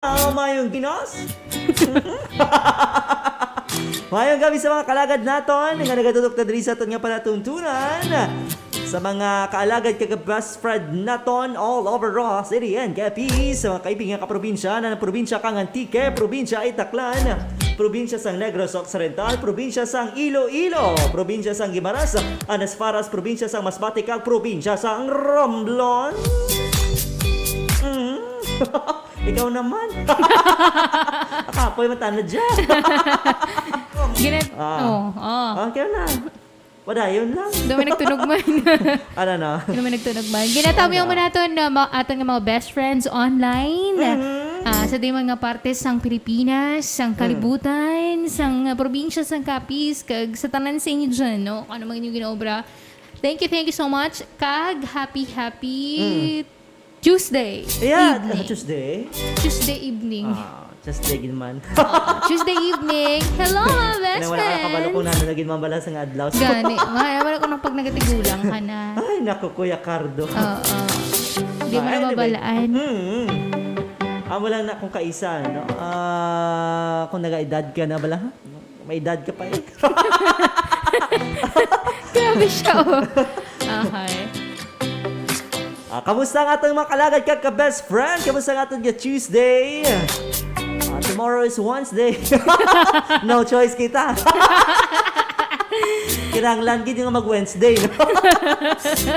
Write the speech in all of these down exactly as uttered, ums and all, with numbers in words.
Ah, mayong ginas. Mayong gabi sa mga kalagad naton nga nagatutok na diri sa aton nga palatuntunan. Sa mga kaalagad kag best friend naton all over Roxas City and Capiz, sa mga kaibig nga kaprobinsya na probinsya kang Antique, probinsya Itaclan, probinsya sang Negros Occidental, probinsya sang Iloilo, probinsya sang Guimaras, and as far as probinsya sang Masbate kag probinsya sang Romblon. Mm. Ikaw naman. Kapoy, mata na dyan. Ginat... Ah. Oh, oh. Okay na. Padayon lang. Doon may nagtunog man. Ano na? Doon may nagtunog man. Ginataw mo naton na ma- aton nga mga best friends online. Mhm. Ah, sa di man nga partes sang Pilipinas, sang kalibutan, sang ah, probinsya sang Capiz, kag sa tanan sa inyo dyan, no? Kung ano man inyong ginaobra. Thank you, thank you so much. Kag happy, happy Tuesday Yeah, evening. Tuesday. Tuesday evening. Ah, Tuesday gid man. Tuesday evening. Hello, mga best Kaya wala ka kabalo kung friends. Nano na gid man bala sa nga adlaw. Gani. Wala, wala ko nang pag nagatigulang ka na. Ay, naku, Kuya Cardo. Oo. Di mo Ah, na anyway. Mabalaan. Mm. Amo lang na kung kaisa, no? Ah, kung nag-edad ka na bala, ha? May edad ka pa eh. Grabe siya, oh. Okay. Ah, kamusta ang aton mga kalagad kag ka-best friend? Kamusta ang aton nga Tuesday? Ah, tomorrow is Wednesday. No choice kita. Kinahanglan gid nga mag-Wednesday, no?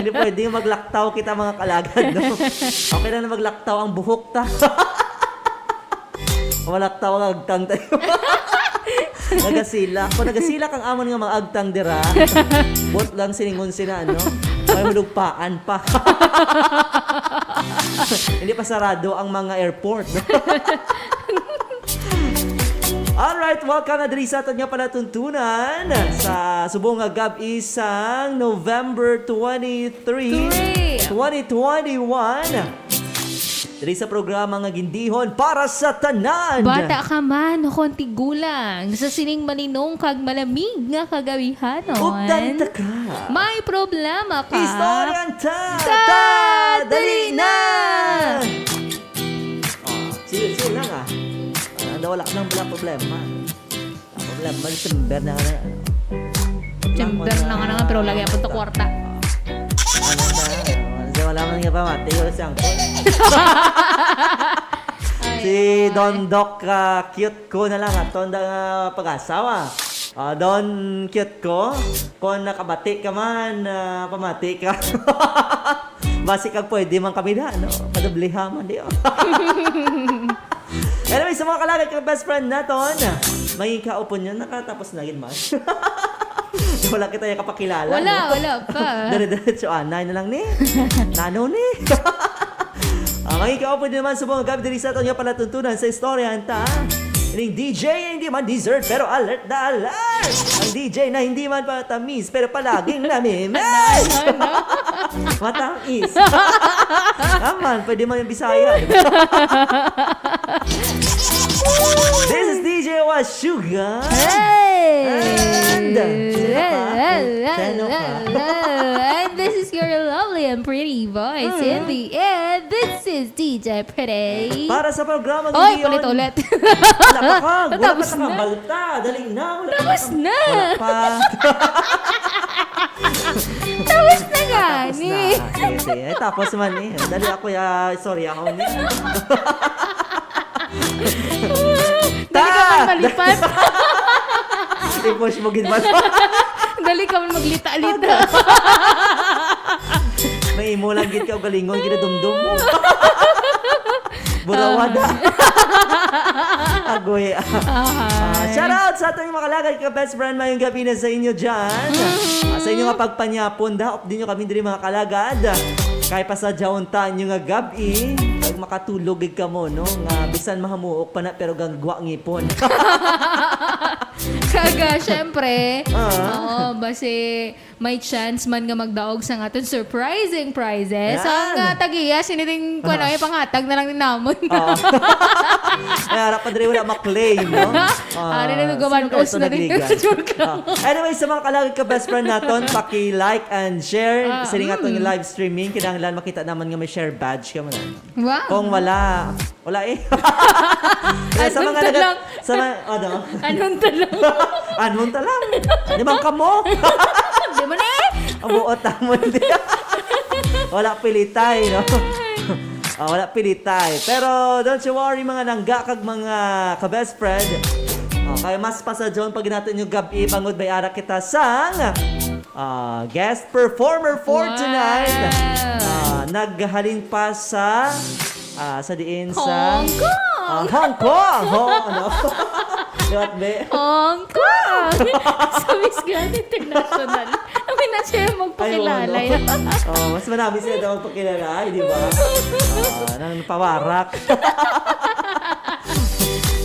Hindi pwede nga maglaktaw kita, mga kalagad, no? Okay lang na maglaktaw ang buhok ta. Wala tawag agtang tayo. Nagasila. Kung nagasila kang amon nga mga agtang dira, buot lang siningon sina, ano? May malugpaan pa. Hindi pa sarado ang mga airport. Alright, welcome na diri sa aton nga palatuntunan sa subong nga gab-i sang November twenty-three, Three. twenty twenty-one. Diri sa programa nga gindihon para sa tanan. Bata ka man o kon tigulang, sa sining malinong kag malamig nga kagabihanon. Updan ta ka. May problema ka. Istoryahan ta. Ta, Ta, dali na. Oh, chill, chill lang ah. Ah, wala ka nang wala problema. Ang problema, December na nga na. December na nga na nga, pero lagi ako sa kwarta. Ano na? Kasi wala man nga pamati, wala siyang Si Don Doc ah, cute ko na lang at tonda nga pag-asawa. Ah, Don cute ko, kung nakabati ka man, ah, pamati ka. Basi kag pwede man kami na, no? Kadubliha man di, oh. Anyway, sa mga kalagad kag best friend naton, may kaupon yun, nakatapos na yun man. Wala kita yung kapakilala, Wala, no? Wala pa. Dire-diretso, anay na lang ni. Nano ni? Ah, may kaupon din naman sa mga gabi diri sa aton nga palatuntunan sa istorya, anta. Ining D J hindi man dessert, pero alert na alert! Ang D J na hindi man patamis, pero palaging namimiss! Matamis! Aman, pwede man yung Bisaya. This is D J Washuga. Hey! And, sino ka? Hello, Sino ka? hello. And this is your lovely and pretty voice in the air. This is D J Pretty. Para sa programa Oy, ngayon. Ulit-ulit. Wala pa ka. Wala pa Tapos ka na. Balta. Dali na. Wala pa Tapos ka. na. Wala pa. Tapos na Tapos gani. na. Sige, sige. Eh, tapos man eh. Dali ako ya. Sorry ako ni. Dali ka man malipat. I-push mo gid man. Dali ka man maglita-lita. May imo lang gid ka ugalingon, ginadumdum mo. Burawada. Agoy. Aha. Ah, shout out sa ating mga kalagad ka best friend, mayong gabi na sa inyo dyan. Ah, sa inyo nga pagpanyapon, daop din nyo kami diri mga kalagad. Kay pasadya unta nyo nga gabi, pag makatulog gid kamo, no? Nga bisan mahamuok pa na, pero gagwa ngipon. Kaga, syempre. Ah. Oo, basi may chance man nga magdaog sa aton surprising prizes. Yan. Ang, ah, tag-iya, sini ding, kuwan, Aha. Ay, panghatag na lang ni namon. Oo. Ay, harap pa diri wala maklaim, no? Ah, Ari na, nagawan sino kaya os ito na rin. nagligan? Joke lang. Ah, anyway, sa mga ka-Lagi Ka Best Friend naton, paki-like and share. Ah, Kasi nga mm. itong live streaming, kinahanglan makita naman nga may share badge ka man. Wow. Kung wala, wala eh. Kaya sa Anong mga talang? Sa mga, ano? Anong talang? Anong talang? Di man kamo? Di man eh. Ang buot naman din. Wala pilitay, no? Ah, wala pilitay. Pero don't you worry, mga langga kag mga ka-best friend. Oh, kaya mas pasadyon pag natin yung gabi, bangod may ara kita sang ah, guest performer for Wow. tonight. Ah, naghalin pa sa ah, sa diin sa Hong Kong! Ah, Hong Kong! Ho, ano? Liwat, be? Hong Kong! Sa Miss Grand International. Kami na siya Ay, oo, magpakilala. no? Oh, mas marami sila daw magpakilala, ay, di ba? Ah, nang pawarak.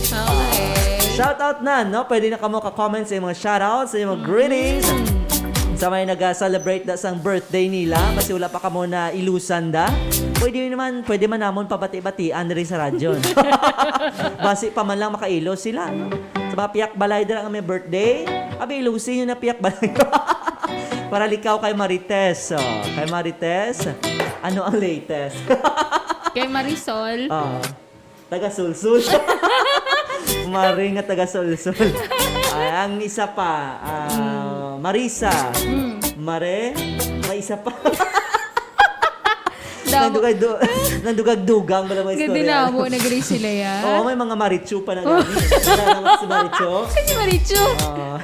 Okay. Shout out na, no? Pwede na kamo ka-comment sa imong mga shoutouts, sa imong mga greetings. Sa may nag-celebrate na sang birthday nila, basi wala pa kamo na ilusan da. Pwede naman, pwede man namon pabati-batian diri sa radyo, no? Basi pa man lang makailos sila, no? Sa mga piyak balay dira nga may birthday, abi ilusi nyo na piyak balay. Para likaw kay Marites. Oh, kay Marites, ano ang latest? Kay Marisol. Ah, taga Sulsul. Mari nga taga Sulsul. Ay, ang isa pa, ah, Marisa. Mm. Mare, may isa pa. Damo. Nandugag du- nandugag-dugang wala may Ganda istorya. Na mo, nagri sila yan. Oo, may mga Marichu pa na gani. Wala naman si Marichu. Kasi Marichu. Ah,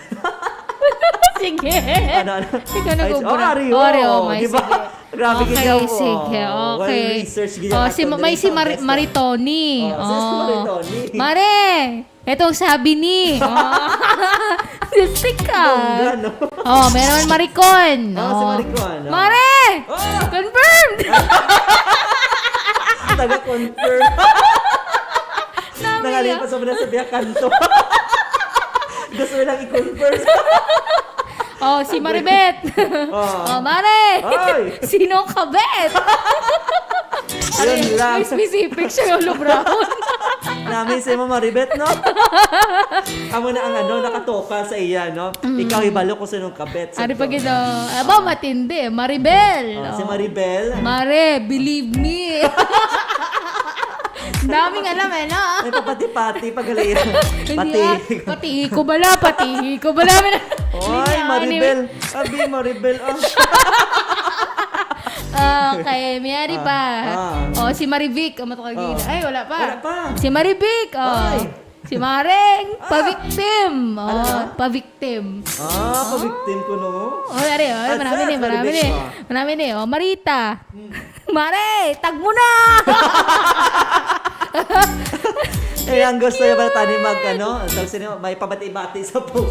Sige. Ano, ano? Ikaw Ay, nag-ubra. oh, Ari, Oh, Ari, oh, oh, may di ba? sige. Grabe Okay, ginawa. Sige, Oh, okay. well-researched ginawa Oh, si, ito. may Dili si Mar- contest, no? Maritoni. Oh, sino si Oh. Maritoni? Mare, etong sabi ni. Oh. Siksik ka. Bongga, no? Oh, meron Maricon. Oh, si Maricon, oh. Mare! Oh! Confirmed! Taga-confirm. Nami Nangalin ah. Pa sa mga sabihan kanto. Gusto nilang i-confirm. Oh, si Maribet. Oh. Oh, Mare. Ay. Sino ka, Bet? Yun lang. May specific siya yung lubrahon. Nami si mo Maribet, no? Amo na ang ano, nakatoka sa iya, no? Ikaw ibalo ko sinong kabet. Ari pa gid, oh. Aba, matindi. Maribel. Oh, si Oh. Maribel. Mare, believe me. Daming alam eh, no? Ay, papati-pati, pagaling. Hindi Pati. Ah. Pati ko bala, pati ko bala. Oy, Maribel. Abi, Maribel, ah. Okay, may ari pa. Ah. Oh, si Marivic, ang matawag Oh. Ay, wala pa. Wala pa. Si Marivic, oh. Ay. Si Mareng, Ah. pa-victim. Oh, Ano? Pa-victim. Ah, pa-victim ko, no? Oh, ari, oh, Ah, marami sa- ni, marami sa- ni. ah. Marami ni. Oh, Marita. Mare, tag mo na! Eh, ang gusto niya ba tani mag, ano, tawag sino, may pabati-bati sa po.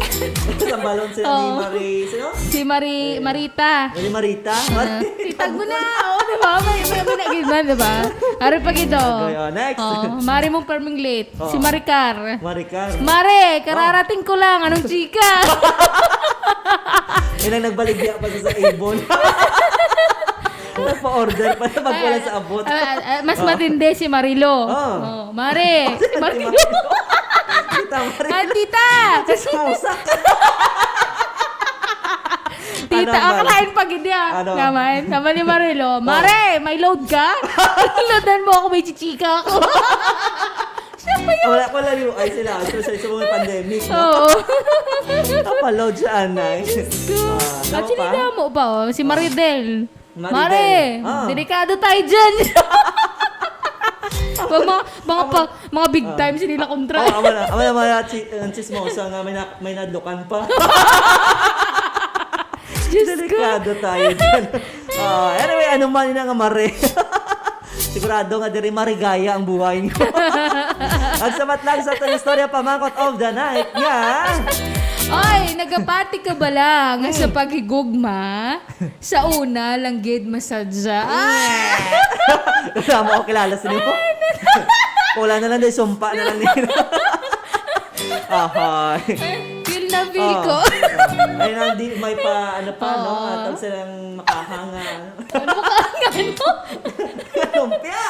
Sa balon sila ni Oh. Marie, sino? Si Mari, Marita. Ni Marita? Ah, itag mo na. Oo, di ba? May, may, may nagid man, di ba? Ari pa gid, oh. Okay, oh, next. Oh, Mari mong perming late. Oh. Si Maricar. Maricar. Mare, kararating ko lang. Anong chika? Yan ang nagbaligya pa sa Avon. Nagpa-order pa na pag wala sa abot. Ah, ah, ah, mas Oh. matindi si Marilo. Oh. Oh, Mare. Si Marilo. Marilo. Tita Marilo. Ah, tita! Chismosa. Tita, Ano, akalain pa gid niya. Ano? Naman, naman ni Marilo. Mare, may load ka? Loadan mo ako, may chichika ako. Siya pa yun. Ah, wala ko lang yung, ay sila, especially sa mga pandemic, no? Oo. Kapaload siya, anay. Diyos ko. Ah, tama Actually, pa? damo ba? Oh? Si Maridel. Maridel. Mare, Ah. delikado tayo dyan. Pag mga, mga, pa, mga big Ah. time, sila kontra. Oh, awa na, awa na, mga chi- ang chismosa nga may, na, may nadlukan pa. Diyos ko. Delikado tayo dyan. Ah, anyway, ano man yun nga mare. Sigurado nga diri marigaya ang buhay niyo. Magsabat lang sa itong istorya pamangkot of the night nga. Oy, nagapati ka bala nga sa Hmm. paghigugma sa una lang gid masadya? Ah! Wala mo ako kilala sa nimo. Wala na lang, dahil sumpa na lang nila. Ahay. Feel Feel Oh. ko. Ay, nandi, may pa, ano pa, no? Oo. Hatag silang makahanga. Ano ka nga, no? Lumpia!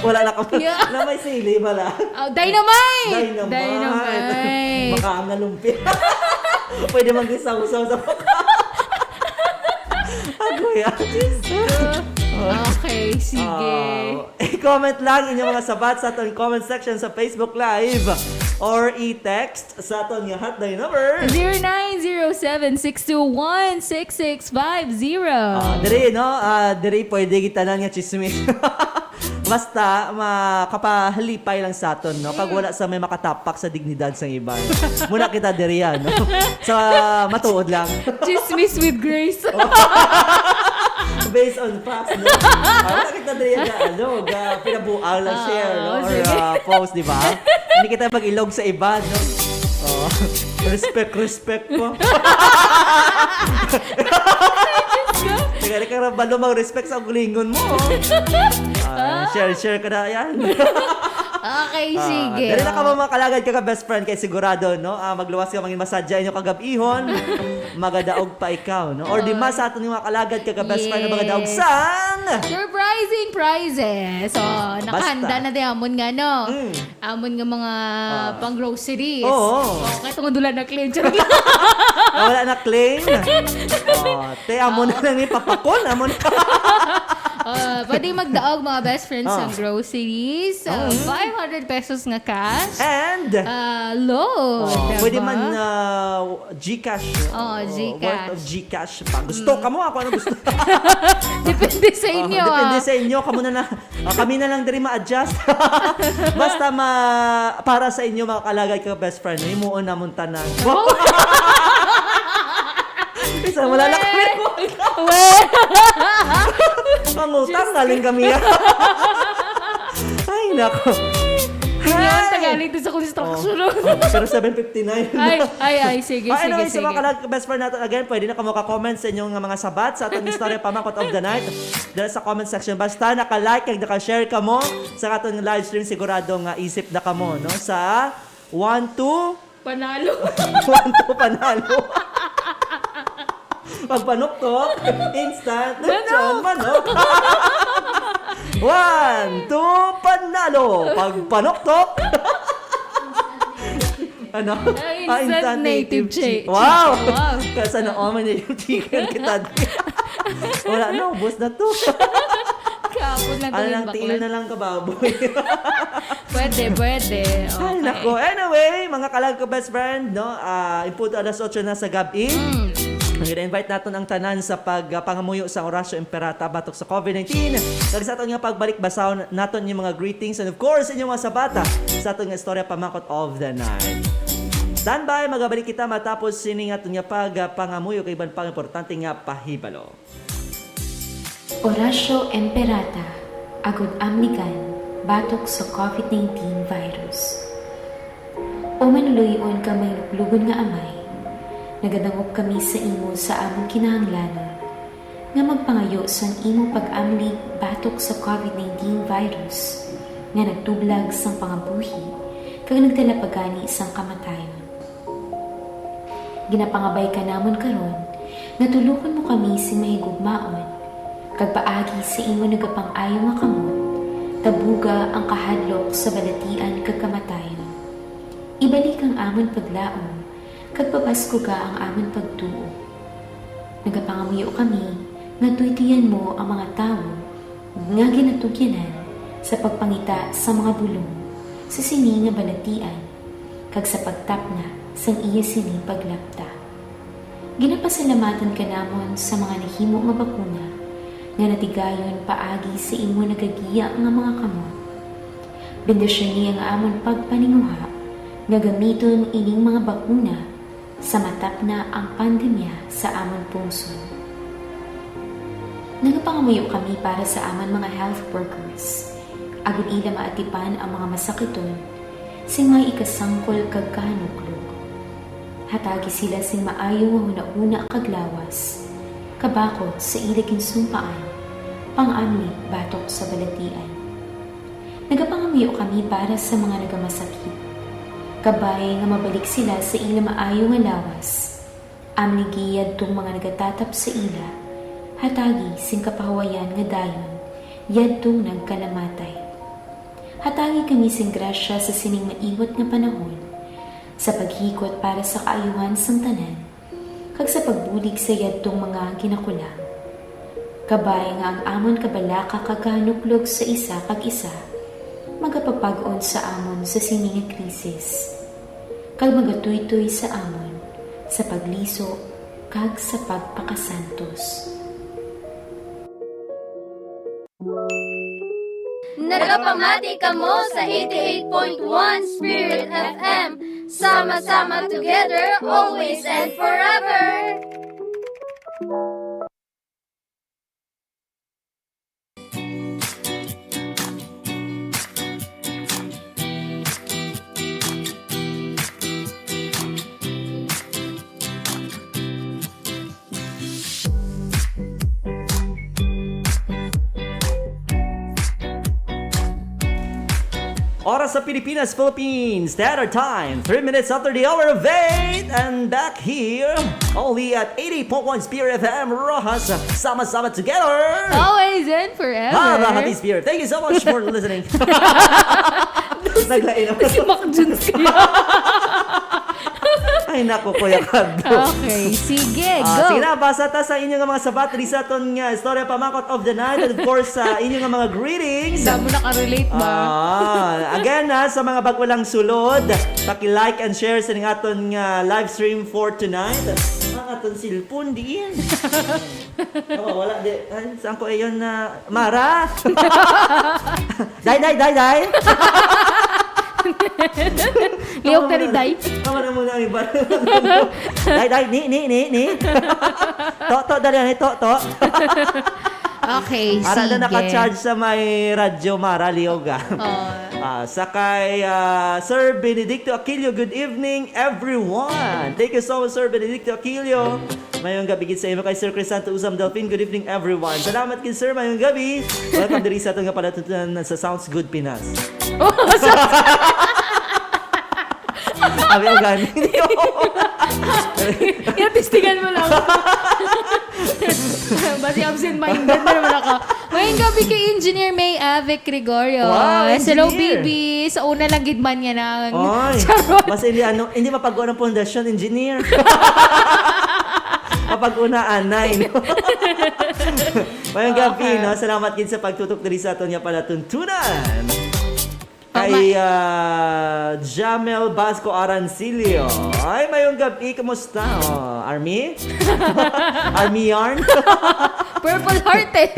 Wala na kami. Yeah. Na may sili, wala. Oh, dynamite! Dynamite. Dynamite. Makahanga lumpia. Pwede man gisawsaw sa maka. Agoy, ah. Okay, sige. Ah, i-comment lang inyong mga sabat sa aton comment section sa Facebook Live or i-text sa aton nga hotline number. Zero nine zero seven six two one six six five zero. Ah, diri, no? Ah, diri pwede gitanan nga chismis. Basta makapahalipay lang sa aton, no? Kag wala sa may makatapak sa dignidad sang iban. Muna kita diri, ah, no? Sa matuod lang. Chismis with Grace. Based on facts, no? Ah, wala kita diri nga, ano, ga, pinabuang lang Ah, share, no? Or sige. Ah, post, di ba? Hindi kita mag-ilog sa iba, no? Oh. Respect, respect po. Taga ka ra balo mag-respect sa ugalingon mo, oh. Ah, share, share ka na yan. Okay, Ah, sige. Dali na ka, mga kalagad, kag best friend, kay sigurado, no? Ah, magluwas ka, mangin masadya inyo kagab-ihon, magadaog pa ikaw, no? Or di mas sa aton yung mga kalagad, kag best friend, na magadaog Yes. sang Surprising prizes. So, nakahanda Basta. na di amon nga, no? Mm. Amon nga mga Ah. pang-groceries. Oo. Oh, kaya tungod wala na claim. Charot lang. Ah, wala na claim. Oh, te, amo na lang ni papakon, amo na. Ah, pwede magdaog mga best friends Ah. ng groceries. Ah, Mm. five hundred pesos nga cash. And Ah, load, Oh, diba? pwede man uh, Gcash. Oh, Oh, Gcash. Worth of Gcash pa. Gusto ka mo? Ako ano gusto? Depende sa Oh, inyo. Depende Ah. sa inyo. Kamo na na. Oh, kami na lang diri ma-adjust. Basta ma para sa inyo, mga kalagad, ka best friend, himuon namon tanan. Oh. Isa, wala na kami. Well, Mangutang galing kami. Ay, nako. Yan, Ay. Tagalog din sa construction. Oh, pero seven fifty-nine. Ay, ay, ay, sige, Oh, sige, anyway, sa sige. mga kalag best friend natin, again, pwede na kamo ka-comment sa inyong mga sabat sa atong istorya pamakot of the night. Dala sa comment section. Basta naka-like kag naka-share kamo sa atong live stream, sigurado nga isip na kamo, no? Sa one, two, Panalo. one, two, panalo. Pagpanuktok, instant, lechon, manok. One, two, panalo. Pagpanuktok. Ano? Ah, instant native chi-, Wow! chicken. Wow. Kaya sana all may native chicken kita. Wala na, ubos na to. Kahapon lang Ano kami lang, tiil baklan. Na lang kababoy. Pwede, pwede. Ay, Okay. nako. Anyway, mga kalag ko best friend, no? Ah, impunto alas otso na sa gabi. Mm. Gina-invite naton ang tanan sa pagpangamuyo sa Oratio Imperata batok sa COVID nineteen. Kag sa aton nga pagbalik, basahon naton yung mga greetings and of course, inyong mga sabata sa aton nga istorya pamakot of the night. Standby, magabalik kita matapos sini nga aton nga pagpangamuyo kay iban pang importante nga pahibalo. Oratio Imperata, agud amligan batok sa COVID nineteen virus. O manluloy-on kag mahinuklogon nga Amay, nagadangop kami sa imo sa amon kinahanglanon nga magpangayo sang imo pag-amlig batok sa COVID nineteen virus nga nagtublag sang pangabuhi kag nagdala pa gani sang kamatayon. Ginapangabay ka namon karon nga tulokon mo kami sing mahigugmaon, kag paagi sa imo nagapang-ayo nga kamot, tabuga ang kahadlok sa balatian kag kamatayon. Ibalik ang amon paglaom, kag pabaskuga ang amon pagtuo. Nagapangamuyo kami nga tuytoyan mo ang mga tawo nga ginatugyanan sa pagpangita sa mga bulong sa sini nga balatian kag sa pagtapna sang iya sini paglapta. Ginapasalamatan ka namon sa mga nahimo nga bakuna nga natigayon paagi sa imo nagagiya nga mga kamot. Bendisyoni ang amon pagpaninguha nga gamiton ining mga bakuna sa matapna ang pandemya sa amon pungsod. Nagapangamuyo kami para sa amon mga health workers, agud ila maatipan ang mga masakiton sing may ikasangkol kag kahanuklog. Hatagi sila sing maayo nga hunahuna kag lawas, kabakod sa ila ginsumpaan, pang-amlig batok sa balatian. Nagapangamuyo kami para sa mga nagamasakit. Kabay nga mabalik sila sa ila maayo nga lawas. Amligi yadtong mga nagatatap sa ila, hatagi sing kapahuwayan nga dayon yadtong nagkanamatay. Hatagi kami sing grasya sa sining maiwat nga panahon, sa paghikot para sa kaayuhan sang tanan, kag sa pagbulig sa yadtong mga ginakulang. Kabay nga ang amon kabalaka kag kahanuklog sa isa kag isa magapapag-on sa amon sa sini nga krisis, kag magatuytoy sa amon sa pagliso kag sa pagpakasantos. Nagapamati kamo sa eighty-eight point one Spirit F M. Sama-sama together, always and forever. Oras sa Pilipinas, Philippines Standard Time, three minutes after the hour of eight, and back here only at eighty point one Spirit F M Roxas. Sama-sama together. Always and forever. Ah, Roxas Spirit. Thank you so much for listening. Naglain ako. Si Mac Jones kaya. Ay, naku, Kuya Cardo. Okay, sige, Ah, go. Sige na, basa ta sa inyo nga mga sabat diri sa aton nga istorya pamangkot of the night. And of course, sa inyo nga mga greetings. Damo na ka-relate ba? Ah, again, ha, sa mga bago lang sulod, paki-like and share sa ning aton nga live stream for tonight. Ang aton cellphone diin. Oh, wala di. Ay, saan ko iyon na Mara? Day, day, day, day. Lihok na ni Day. Tama na muna ang iba. Day, day, ni, ni, ni, ni. To, to, dali, ni, to, to. Okay, Ara na sige. Naka-charge sa may radyo, Mara, lihok, ah. Oh. Ah, sa kay, ah, Sir Benedicto Aquilio, good evening, everyone. Thank you so much, Sir Benedicto Aquilio. Mayong gabi gid sa imo kay Sir Crisanto Usam Delfin. Good evening, everyone. Salamat gid, sir. Mayong gabi. Welcome diri sa aton nga palatuntunan sa Sounds Good Pinas. Oh, so Abi, ang gani. Yan, testingan mo lang. Basi absent-minded na naman ako. Mayong gabi kay Engineer May Ave Gregorio. Wow, Yes, hello, engineer. Baby. Sa una lang gid man niya na. Oy, Charot. Basta hindi, ano, hindi mapag-uwan ang pundasyon, engineer. Mapag-una, anay, no? Mayong gabi, Okay. no? Salamat gid sa pagtutok diri sa aton nga palatuntunan. Kay, Tama. ah, Jamel Basco Arancilio. Ay, mayong gabi. Kumusta? Oh, Army? Army yarn? Purple Heart, eh.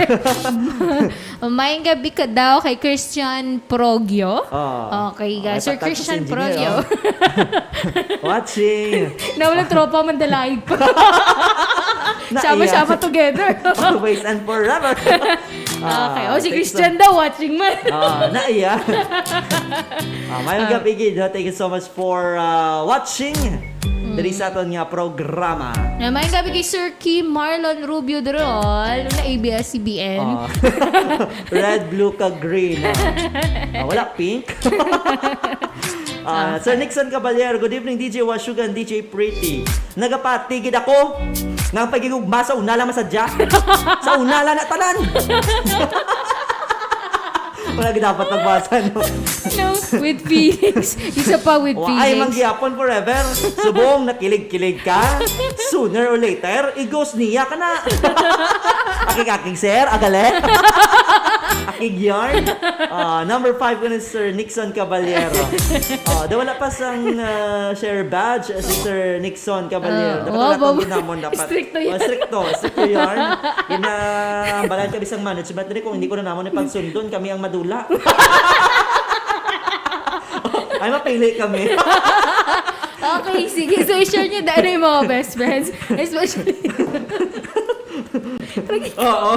Mayong gabi ka daw kay Christian Progio. Oh. Okay, Oh, guys. Sir ay, patatas Christian engineer, Progio. oh. Watching. Nawalang tropa, mandalaig pa. Na Sama-sama iya. together. Always and forever. Okay. Ah, Oh, si thanks Christian so daw, watching man. Ah, na iya. Ah, mayong Ah. gabi gid, no? Thank you so much for, ah, watching Mm. diri sa aton nga programa. Na, mayong gabi kay Sir Kim Marlon Rubio Durol, na A B S C B N. Ah. Red, blue, kag green. Ah. Ah, wala pink. Ah, Ah. Sir Nixon Caballero, good evening, D J Washugan, D J Pretty. Nagapatigid ako nga ang pagigugma sa una lang masadya. Sa una lang na tanan. Wala gid dapat magbasa, no? No, with feelings. Isa pa with Wa-, ay, feelings. manggihapon forever. Subong nakilig-kilig ka, sooner or later, i-ghost niya ka na. Akig-akig, sir. Agale. Akig yarn. Ah, number five ko ni Sir Nixon Caballero. Ah, daw wala pa sang, ah, share badge, ah, si Sir Nixon Caballero. Ah, Dapat wow, wala tong wow. ginamon, dapat. Stricto yan. Oh, stricto. Stricto yarn. Ginabalan kami sang management. Dili, kung hindi ko na namon ipagsundon, kami ang madula. Ay, mapili kami. Okay, sige. So, i-share niyo daan yung mga best friends. Especially Oo.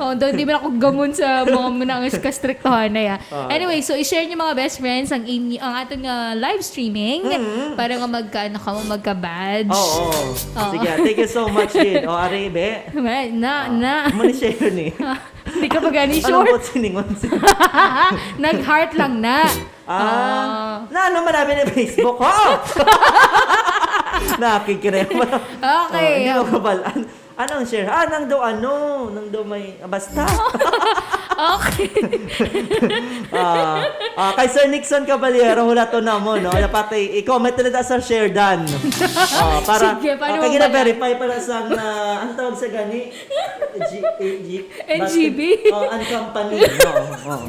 Oh, daw, hindi man ako gangon sa mga manangas kastriktohan na ya. Ah. Anyway, so i-share niyo, mga best friends, ang inyo, ang aton nga live streaming Mm. para nga magka, ano ka mo, magka-badge. Oo. Oo. Sige, thank you so much, Jin. O, ari, be. Ma-, na, Ah, na. Amo ni share ni. Di ka pa gani sure? Anong buot siningon siya? Nag-heart lang na. Ah, Ah. Na ano man namin ang Facebook, ho? Nakikirema. Okay, Oh, hindi mo um, kabalaan. Anong share? Ah, nang do ano? Nang do may, ah, basta. Okay. Ah, ah, kay Sir Nixon Caballero, hulaton na mo, no? Dapat i-, i-comment na sa share dan. Oh, para, Sige, paano ah, kay mo ba gina-verify para sa, ah, ang tawag sa gani? G-, G-, N G B? Basta, oh, ang company, no? Oo.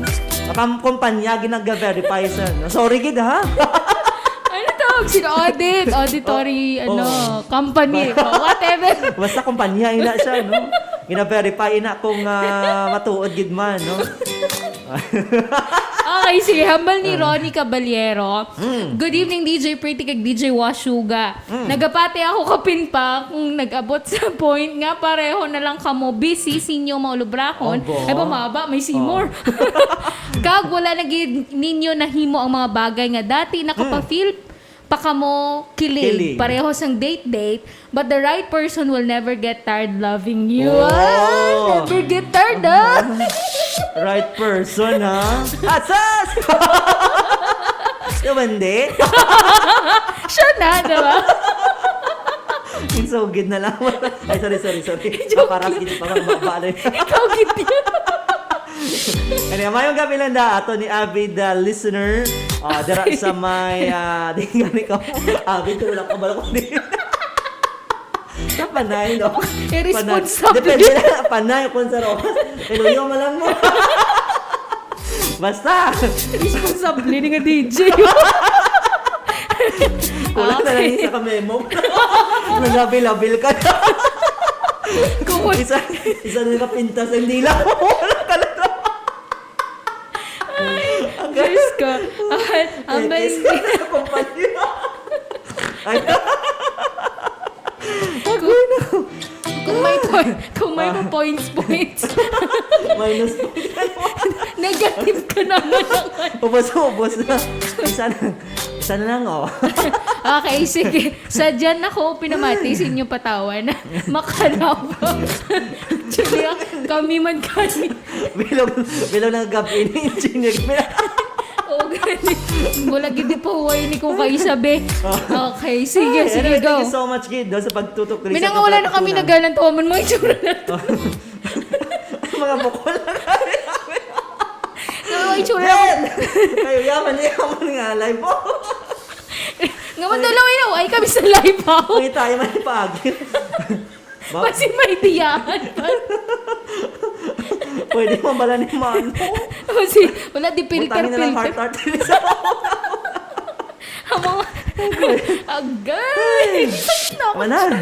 Ang kumpanya, ginaga-verify sa, no? Sorry gid, ha? Ano tawag sila? Audit, auditory, Oh, ano, oh. Company, Ba- whatever. Basta kumpanya, ina siya, no? Gina-verify, ina, kung, ah, matuod gid man, no? Okay, sige. Hambal ni Ah. Ronnie Caballero. Mm. Good evening, D J Pretty kag D J Washuga. Mm. Nagapati ako kapin pa kung nag-abot sa point nga pareho na lang kamo busy sinyo maulubrahon. Abo. Ay ba, maba, may Seymour. Oh. Kag wala na gid ninyo nahimo ang mga bagay nga dati Mm. nakapa-feel pa kamo kilig. Kilig. Pareho sang date-date, but the right person will never get tired loving you. Oh. Ah, never get tired, ah. Right person, ha? Asas! Diba, hindi? Siya na, diba? Insugid na lang. Ay, sorry, sorry, sorry. Joke Paparas lang. Gid, parang baba na yun. Ikaw gid yan. Ano, mayong gabi lang da, ato ni avid, ah, listener. Ah, dira sa may, ah, di nga ni ko, avid, pero wala ko, wala ko di. Sa panay, no? Irresponsible. Panay. Depende na, panay kung sa rokas. Iluyo mo lang mo. Basta. Responsable ni nga D J. Wala na lang Okay. Isa ka memo. Nagabil-abil ka na. Kung wal- Isa, isa na nakapintas ang dila mo. Wala ka na. Ay, Diyos ko. Ay, ang Ekis ka na sa kumpanya. Ay. Kung, kung may point, kung may Ah. points, points. Minus points. Negative ka naman. Ubos, ubos na. Isa na, isa na lang, oh. Okay, sige. Sa dyan ako pinamati sa inyo patawan. Makalaw. Actually, ah, kami man kami. Bilog, bilog ng gabi ni Engineer. Oo, gani. Wala gid pa huway ni ko kay Isabe. Oh. Okay, sige, Ay, sige, anyway, go. Thank you so much, Gid, no, sa pagtutok diri sa Minangawala na kami pagtutunan. Nagalan to, man, mga itsura na to. Mga bukol na kami. So, mga itsura na. Jen! Kayo, yaman, yaman nga, live po. Nga man, dalawa yun, ay kami sa live, ha? Uy, tayo, may pagi. Ba- Kasi may diyahan pa. Pwede mo bala ni Mano? Kasi wala, di filter, Butangin na lang filter. Heart, heart. Amo, agay! Ay. Naku, Manan.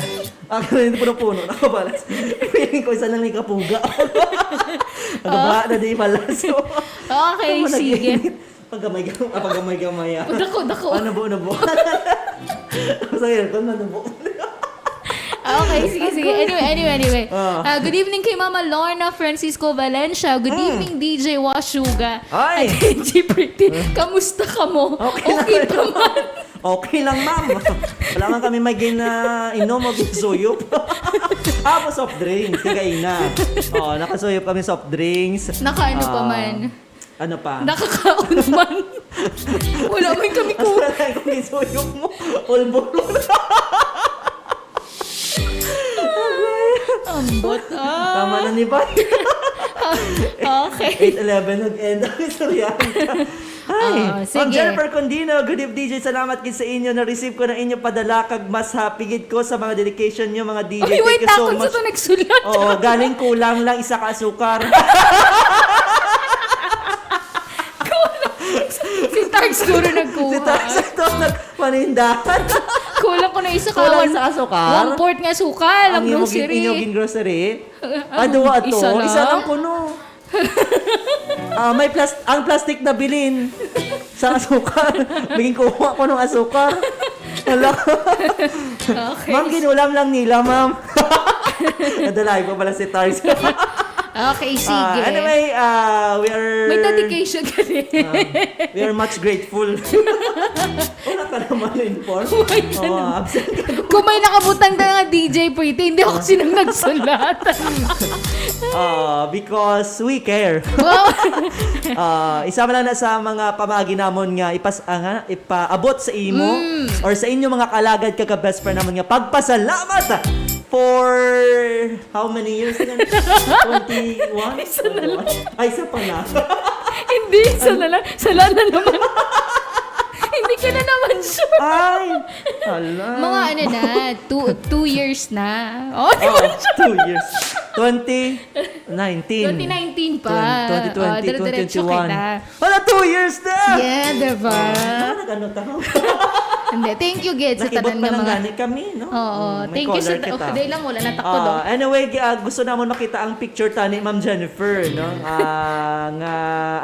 Ako na yung puno-puno. Nakabalas. Feeling ko isa lang ni kapuga. Nagaba Ah. na di balas. Okay, Ano man sige. Nag-init? Paggamay-gamay, ah, paggamay-gamay, ah. Dako, dako. Ah, nabuo, nabuo. Sa aircon, nabuo. Okay, sige, sige. Anyway, anyway, anyway. Ah. Ah, good evening kay Mama Lorna Francisco Valencia. Good Mm. evening, D J Washuga. Ay! At D J Pretty. Kamusta ka mo? Okay lang. Okay pa man. Okay lang, ma'am. Wala man kami may gin-, ah, inom o ginsuyop. Ah, po soft drinks. Kagaina. Oo, nakasuyop kami soft drinks. Naka ano pa Ah. man? Ano pa? Nakakaon man. Wala man kami Mas ko. Wala ko ni suyok mo. Ulbo mo na. Ambot, ah. Tama na ni Bay. Okay. Eight eleven nag-end ang istorya. Ay, Ah, Ma'am sige. Jennifer Condino, good evening, D J. Salamat gid sa inyo. Na-receive ko na inyo padala kag mas happy gid ko sa mga dedication nyo, mga D J. Uy, wait, Thank you so takot sa much. To nagsulat. Oo, galing kulang lang isa ka asukar. Si Tark siguro nagkuha. Si Tark sa to nagpanindahan. Kulang ko na isa ka, Kulang one, isa ka sukal? One-fourth nga sukal, ang Ang imong grocery. Gin-, inyong gin-grocery? Ah, Ah, duwa to. isa lang? Isa lang kuno. Ah, may plas-, ang plastic na bilin sa asukar. Bigyan ko kuha ko ng asukar. Hala. Okay. Ma'am, ginulam lang nila, ma'am. Nadalay ko pala si Tars. Okay, sige. Ah, anyway, ah, we are May dedication ka din. Ah, we are much grateful. Wala ka naman na-inform. Why ka Oo, naman? Absent ka. Kung may nakabutang na nga D J Pretty, hindi ako sinang nagsulat. Ah, because we care. Wow. Ah, isa man lang na sa mga pamaagi namon nga ipas-, ah, nga ipaabot sa imo Mm. or sa inyo mga kalagad kag ka-best friend namon nga pagpasalamat for how many years na? Twenty-one? Isa na lang. Ay, isa pa na. Hindi, isa na lang. Sala na naman. Hindi ka na naman sure. Ay, hala. Mga ano na, two, two years na. Oh, di Oo, mo na sure. Two years. Twenty nineteen. Twenty nineteen pa. Twen-, twenty twenty, Oh, dire-diretso twenty twenty-one. Kita. Hala, two years na! Yeah, diba? Ah, nag-ano ta? Hindi, thank you, Gid, sa Nakibot tanan pa nga lang mga gani kami, no? Oo, Mm, may thank you sa caller ta-, kita. Okay, dahil lang, wala na takod, Ah, oh. Anyway, ah, gusto namon makita ang picture ta ni Ma'am Jennifer, no? Ah, nga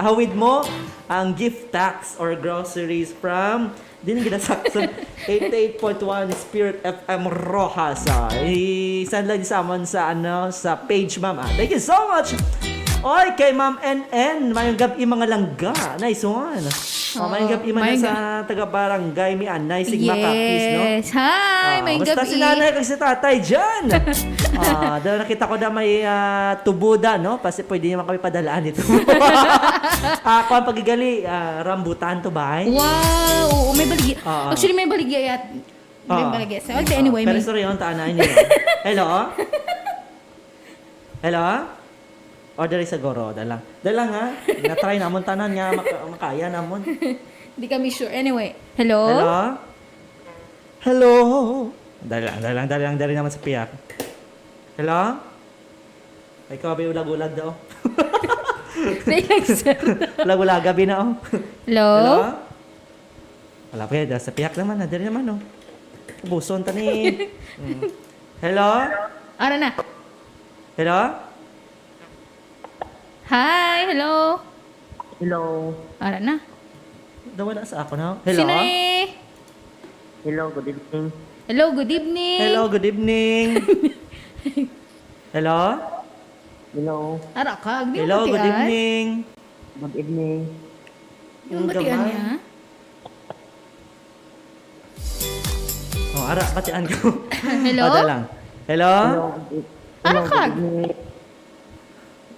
hawid mo ang gift tax or groceries from, din ginasakson, eighty-eight point one Spirit F M Roxas. Ah, i-send lang sa amon sa, ano, sa page, ma'am. Ah, thank you so much. Oy, kay Ma'am N N, mayong gab-i, mga langga. Nice one. Oh, Oh, mayong gab-i man mayong sa ga- taga Barangay Mianay, Sigma Capiz, no? Yes. Hi, Ah, mayong kumusta si gab-i. Nanay kag si Tatay dyan? Ah, daw nakita ko na may, ah, tubuda, no? Kasi pwede naman kami padalaan dito. Ah, kung ang pagigali, ah, rambutan to, bay? Wow, oo, may baligya. Ah, ah. Actually, may baligya yat-, may Ah. baligya sa, okay, Ah, anyway, pero may istorya yung taanay niyo. Hello? Hello? O, dali siguro, dalang. Dalang, ha? Na-try namon tanan nga maka-, makaya namon. Di kami sure. Anyway, hello? Hello? Hello? Dalang, dalang, dalang, dali naman sa piyak. Hello? Ikaw, abi, ulag-ulag daw. Relax. Ulag-ulag, abi na, oh. Hello? Hello? Wala pa yan. Sa piyak naman, na diri naman, oh. Ubuson ta ni. Mm. Hello? Ara na. Hello? Hi, hello. Hello. Ara na. Nawala sa ako na. Hello? Sino ni? Hello, good evening. Hello, good evening. Hello, good evening. Hello? Hello. Ara ka, di mo Hello, good batian? Evening. Good evening. Di mo Ang batian gamay. Niya? Oh, ara, batian ko. Hello? Ada lang. Hello? Hello, good e-, Ara hello, ka. Good evening.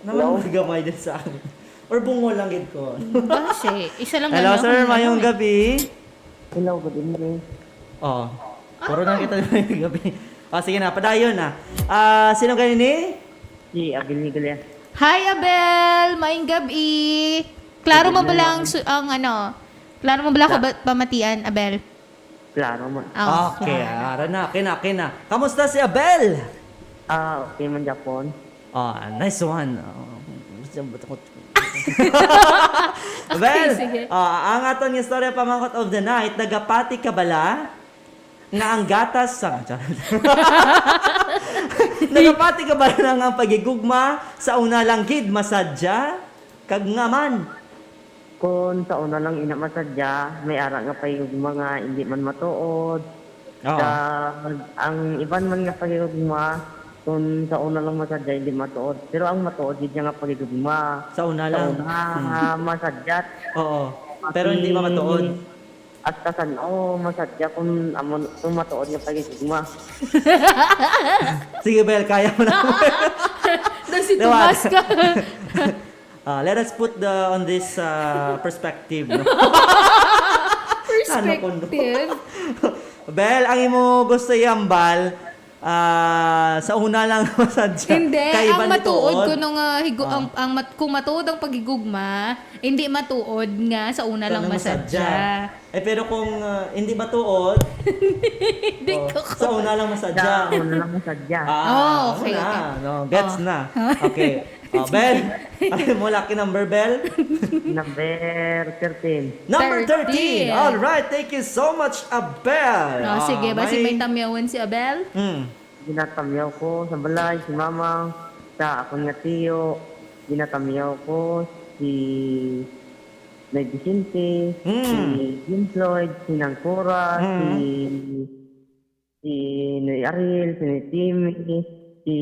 Naman Hello? Gamay din sa akin. Or bungol lang gid ko. Base, isa lang Hello, lang sir. Ako Mayong na, eh. Gabi. Hello, good evening. Oh, puro na kita mayong gabi. Oh, sige na, padayon na. Ah, sino gani ni? Si Abel Nicolas. Hi, Abel! Maayong gabi! Klaro mo ba lang su-, ang ano? Klaro mo ba lang ako Sa- ba-, pamatian, Abel? Klaro mo. Oh, Okay, klaro. Ara na, okay na, okay na. Kamusta si Abel? Ah, okay man, Japon. Ah, nice one. Ah, Abel, Okay, sige. Ah, ang aton nga istorya, pamangkot of the night, nagapati ka bala nga ang gatas sa, charot. Nagapati ka bala nga ang paghigugma sa una lang gid masadya? Kag nga man? Kung sa una lang ina masadya, may ara nga paghigugma nga hindi man matuod. Oo. Kag ang iban man nga paghigugma, kung sa una lang masadya, hindi matuod. Pero ang matuod gid nga paghigugma, Sa una sa lang. Una, Hmm. ah, masadya. Oo. Pero hindi Pati mamatuod. Hasta san-o, masadya kung amo, kung matuod nga paghigugma. Sige, Bel, kaya mo na. Daw si Diba? Tomas ka. Ah, let us put the, on this, ah, perspective, no? Ano kung Perspective? Bel, ang imo gusto ihambal, ah, sa una lang masadya. Hindi, Kaiba ang ni matuod tuod. Kuno nga higu-, Ah. ang, ang mat-, kung matuod ang paghigugma, hindi matuod nga sa una Sa lang unang masadya. Masadya. Eh, pero kung, ah, hindi matuod, Hindi oh, ko sa una lang masadya. Sa una lang masadya. Ah, Oh, okay, una, okay. No? Gets Oh. na. Okay. Oh, Bel, ano mo lucky number, Bel? Number thirteen. Number thirteen. Thirteen. All right. Thank you so much, Abel. Oh, Ah, sige. Basi may may tamyawan si Abel? Hmm. Ginatamyaw ko sa balay, si Mama, sa akon nga tiyo. Ginatamyaw ko si Nay Vicente, Hmm. si Jim Floyd, si Nang Cora, Hmm. si, si Nay Ariel, si Nay Timmy, si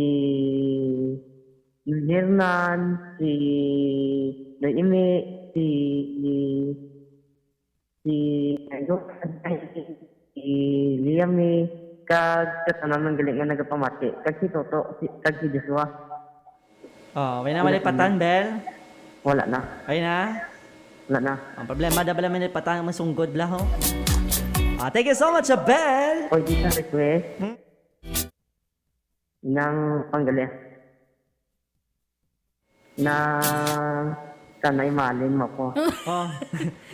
Noy Hernan, si Noy Imi, si, si, si Liami, kag sa tanan man gali nga nagapamati, kag si Toto, si, kag si Joshua. Oh, may na Wala malipatan, na. Bel? Wala na. Ay na? Wala na. Ang problema, da bala malipatan, masunggod lang, ho. Ah, thank you so much, Bel. Pwede sa request? Hmm? Nang panggali. Na sana'y mahalin mo ko. Oh.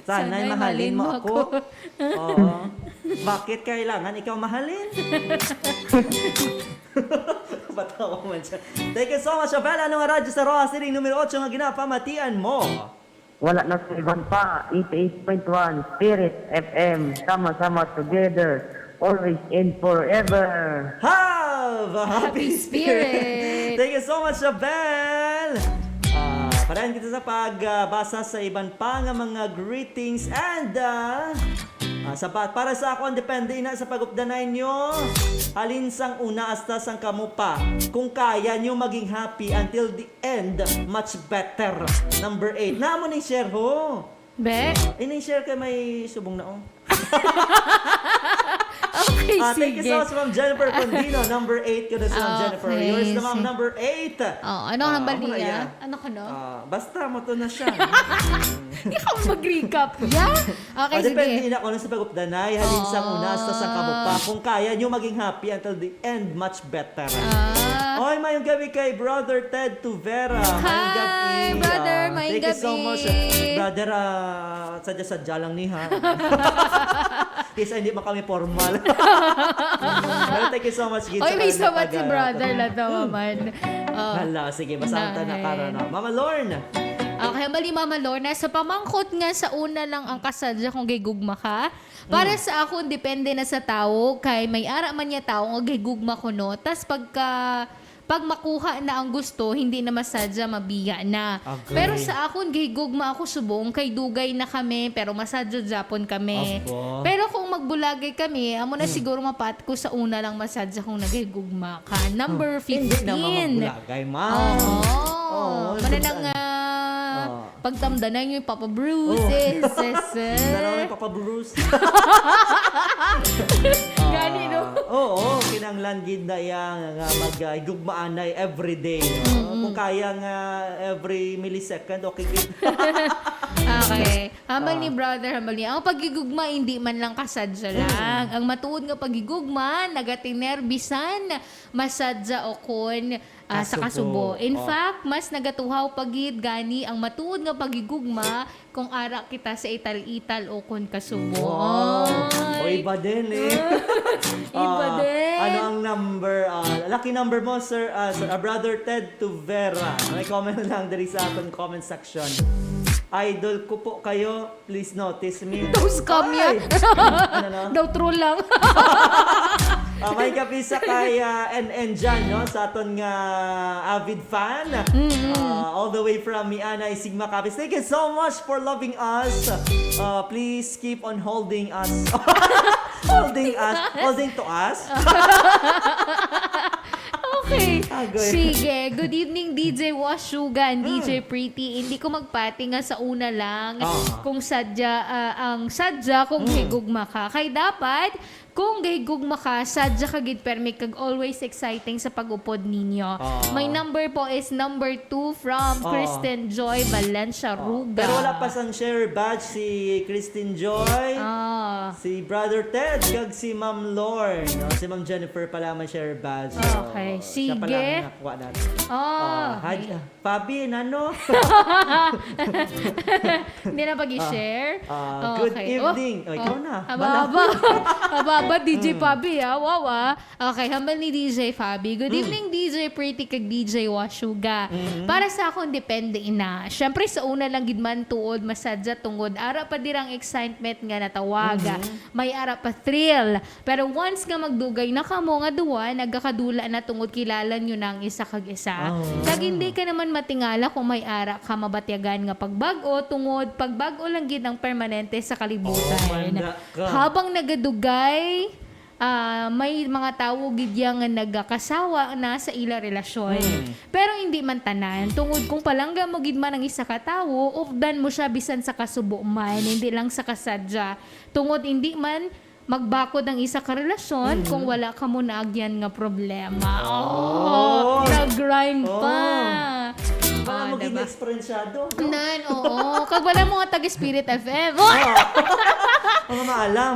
Sana'y Sana'y mahalin mahalin mo mo ako. ako. Oo. Bakit kailangan ikaw mahalin? Patawa man siya. Thank you so much, Abel. Ano nga radyo sa Roa City, numero otso nga ginapamatian mo? Wala na sa iban pa. Eighty-eight point one Spirit F M. Sama-sama together. Always and forever. Have a happy Happy spirit. spirit. Thank you so much, Abel. Ah, padayon kita sa pagbasa sa iban pa nga mga greetings and, ah, ah, sa pa-, para sa akon, depende na sa pag-updanay nyo. Halin sang una hasta sang kamo pa. Kung kaya nyo maging happy until the and much better. Number eight. Namo ni share ho. Be? Ini share kay may subong na, oh. Okay, Ah, thank you sige. so much, Ma'am Jennifer Condino. Number eight ko na si Ma'am Jennifer. Okay, Yours na, Ma'am, sige. number eight. Oh, ano ang Ah, hambal amo na niya? iya. Ano ka, no? Ah, basta mo to na siya. Di ka mag-recap, ya? Okay, Oh, depende sige. na kung ano sa pag-updanay. Halin sa Oo. una, sa sang kamo pa. Kung kaya nyo maging happy until the and much better. Ah. Oy, mayong gabi kay Brother Ted Tuvera. Mayong Hi, gabi. brother. Ah, Mayong thank you so gabi. much. Brother, ah, sadya-sadya lang ni, ha? Kaysa hindi man kami formal. Pero thank you so much, Gid, Oy, sa may kayong sabat si nagpag-, ah, brother na to, man. Oh. Hala, sige, basahan ta na Nahin. karon, no? Mama Lorne. Okay, hambal ni Mama Lorna, sa pamangkot nga sa una lang ang kasadya kung gigugma ka, Para Mm. sa akon, depende na sa tawo, kay may ara man niya tawo nga gahigugma kuno, tas pagka, pag makuha na ang gusto, hindi na masadya, mabiya na. Agree. Pero sa akon, gahigugma ako subong kay dugay na kami, pero masadya gyapon kami. Aba. Pero kung magbulagay kami, amo na Hmm. siguro mapat ko sa una lang masadya kung nagahigugma ka. Number Hmm. Hindi naman fifteen. magbulagay, ma'am. Oo. Oo, Mana na basta- nga, Oo. Pagtamdanan yung Papa Bruce, Oh. eh, sis, eh. Dalawa may Papa Bruce. Gani, no? Ah, oo, kinahanglan gid na iya nga mag, ah, higugmaan na everyday, no? Mm-mm. Kung kaya nga every millisecond, okay gid. Okay. Hambal ni Ah. brother, hambal niya, ang paghigugma hindi man lang kasadya Mm. lang. Ang matuod nga paghigugma, nagatinerbisan, masadya o kon ah, sa Kasubo. Kasubo. In Oh. fact, mas nagatuhaw pa gid gani ang matuod nga paghigugma kung ara kita sa ital-ital o kon kasubo. Wow. Ay. O, iba din, eh. Iba Ah, din. ano ang number? Ah, lucky number mo, sir, ah, sir, ah, Brother Ted Tuvera. May comment lang diri sa aton comment section. Idol ko po kayo. Please notice me. Daw scam Ay! yan. Ano na? Daw true lang. Ah, may kape sa kay, ah, N N Jan, no? Sa aton nga avid fan. Mm-mm. Ah, all the way from Mianay, Sigma Capiz. Thank you so much for loving us. Ah, please keep on holding us. Holding us. Holding to us. Okay. Agoy. Sige. Good evening, D J Washuga and Mm. D J Pretty. Hindi ko magpati nga sa una lang Ah. kung sadya, ah, ang sadya kung Mm. higugma ka. Kay dapat, kung gahigugma ka, sadya ka gid permi kag always exciting sa pag-upod ninyo. Ah. My number po is number two from Ah. Kristen Joy Valencia Ah. Ruga. Pero wala pa sang share badge si Kristen Joy. Ah. Si Brother Ted kag si Ma'am Lorne, no? Si Ma'am Jennifer pala may share badge. So, Okay, siya pala sige. ang nakuha natin. Ah, Oh, hi, okay. Fabi, nano? Hindi na pag-i-share? Ah, ah, good Okay. Oh, evening. Oh, ikaw oh. na. Ababa. Ababa, D J Mm. Fabi, ah. Wow, ah. Okay, hambal ni D J Fabi. Good Mm. evening, D J Pretty kag D J Washuga. Mm. Para sa akon, depende ina. Syempre, sa una lang gid man tuod, masadya tungod. Ara pa dira ang excitement nga natawag. Mm. May ara pa thrill. Pero once nga magdugay na kamo nga duwa, nagakadula na tungod kilala nyo na ang isa kag isa. Ah. Kag hindi ka naman matingala kung may ara ka mabatyagan nga pagbag-o, tungod pagbag-o lang gid ang permanente sa kalibutan. Oh, manda ka. Habang nagadugay, ah, may mga tawo gid ya nga nagakasawa na sa ila relasyon. Mm. Pero hindi man tanan. Tungod kung palangga mo gid man ang isa ka tawo, updan mo siya bisan sa kasubo man, hindi lang sa kasadya. Tungod hindi man magbakod ang isa ka relasyon Mm. kung wala ka mo naagyan nga problema. Oh, Oh. nag-rhyme pa. Oh. Wala Oh, mo gid diba? Eksperensyado, no? Nan, oo. Kag wala mo nga tag-Spirit F M. Oh. Mga maalam.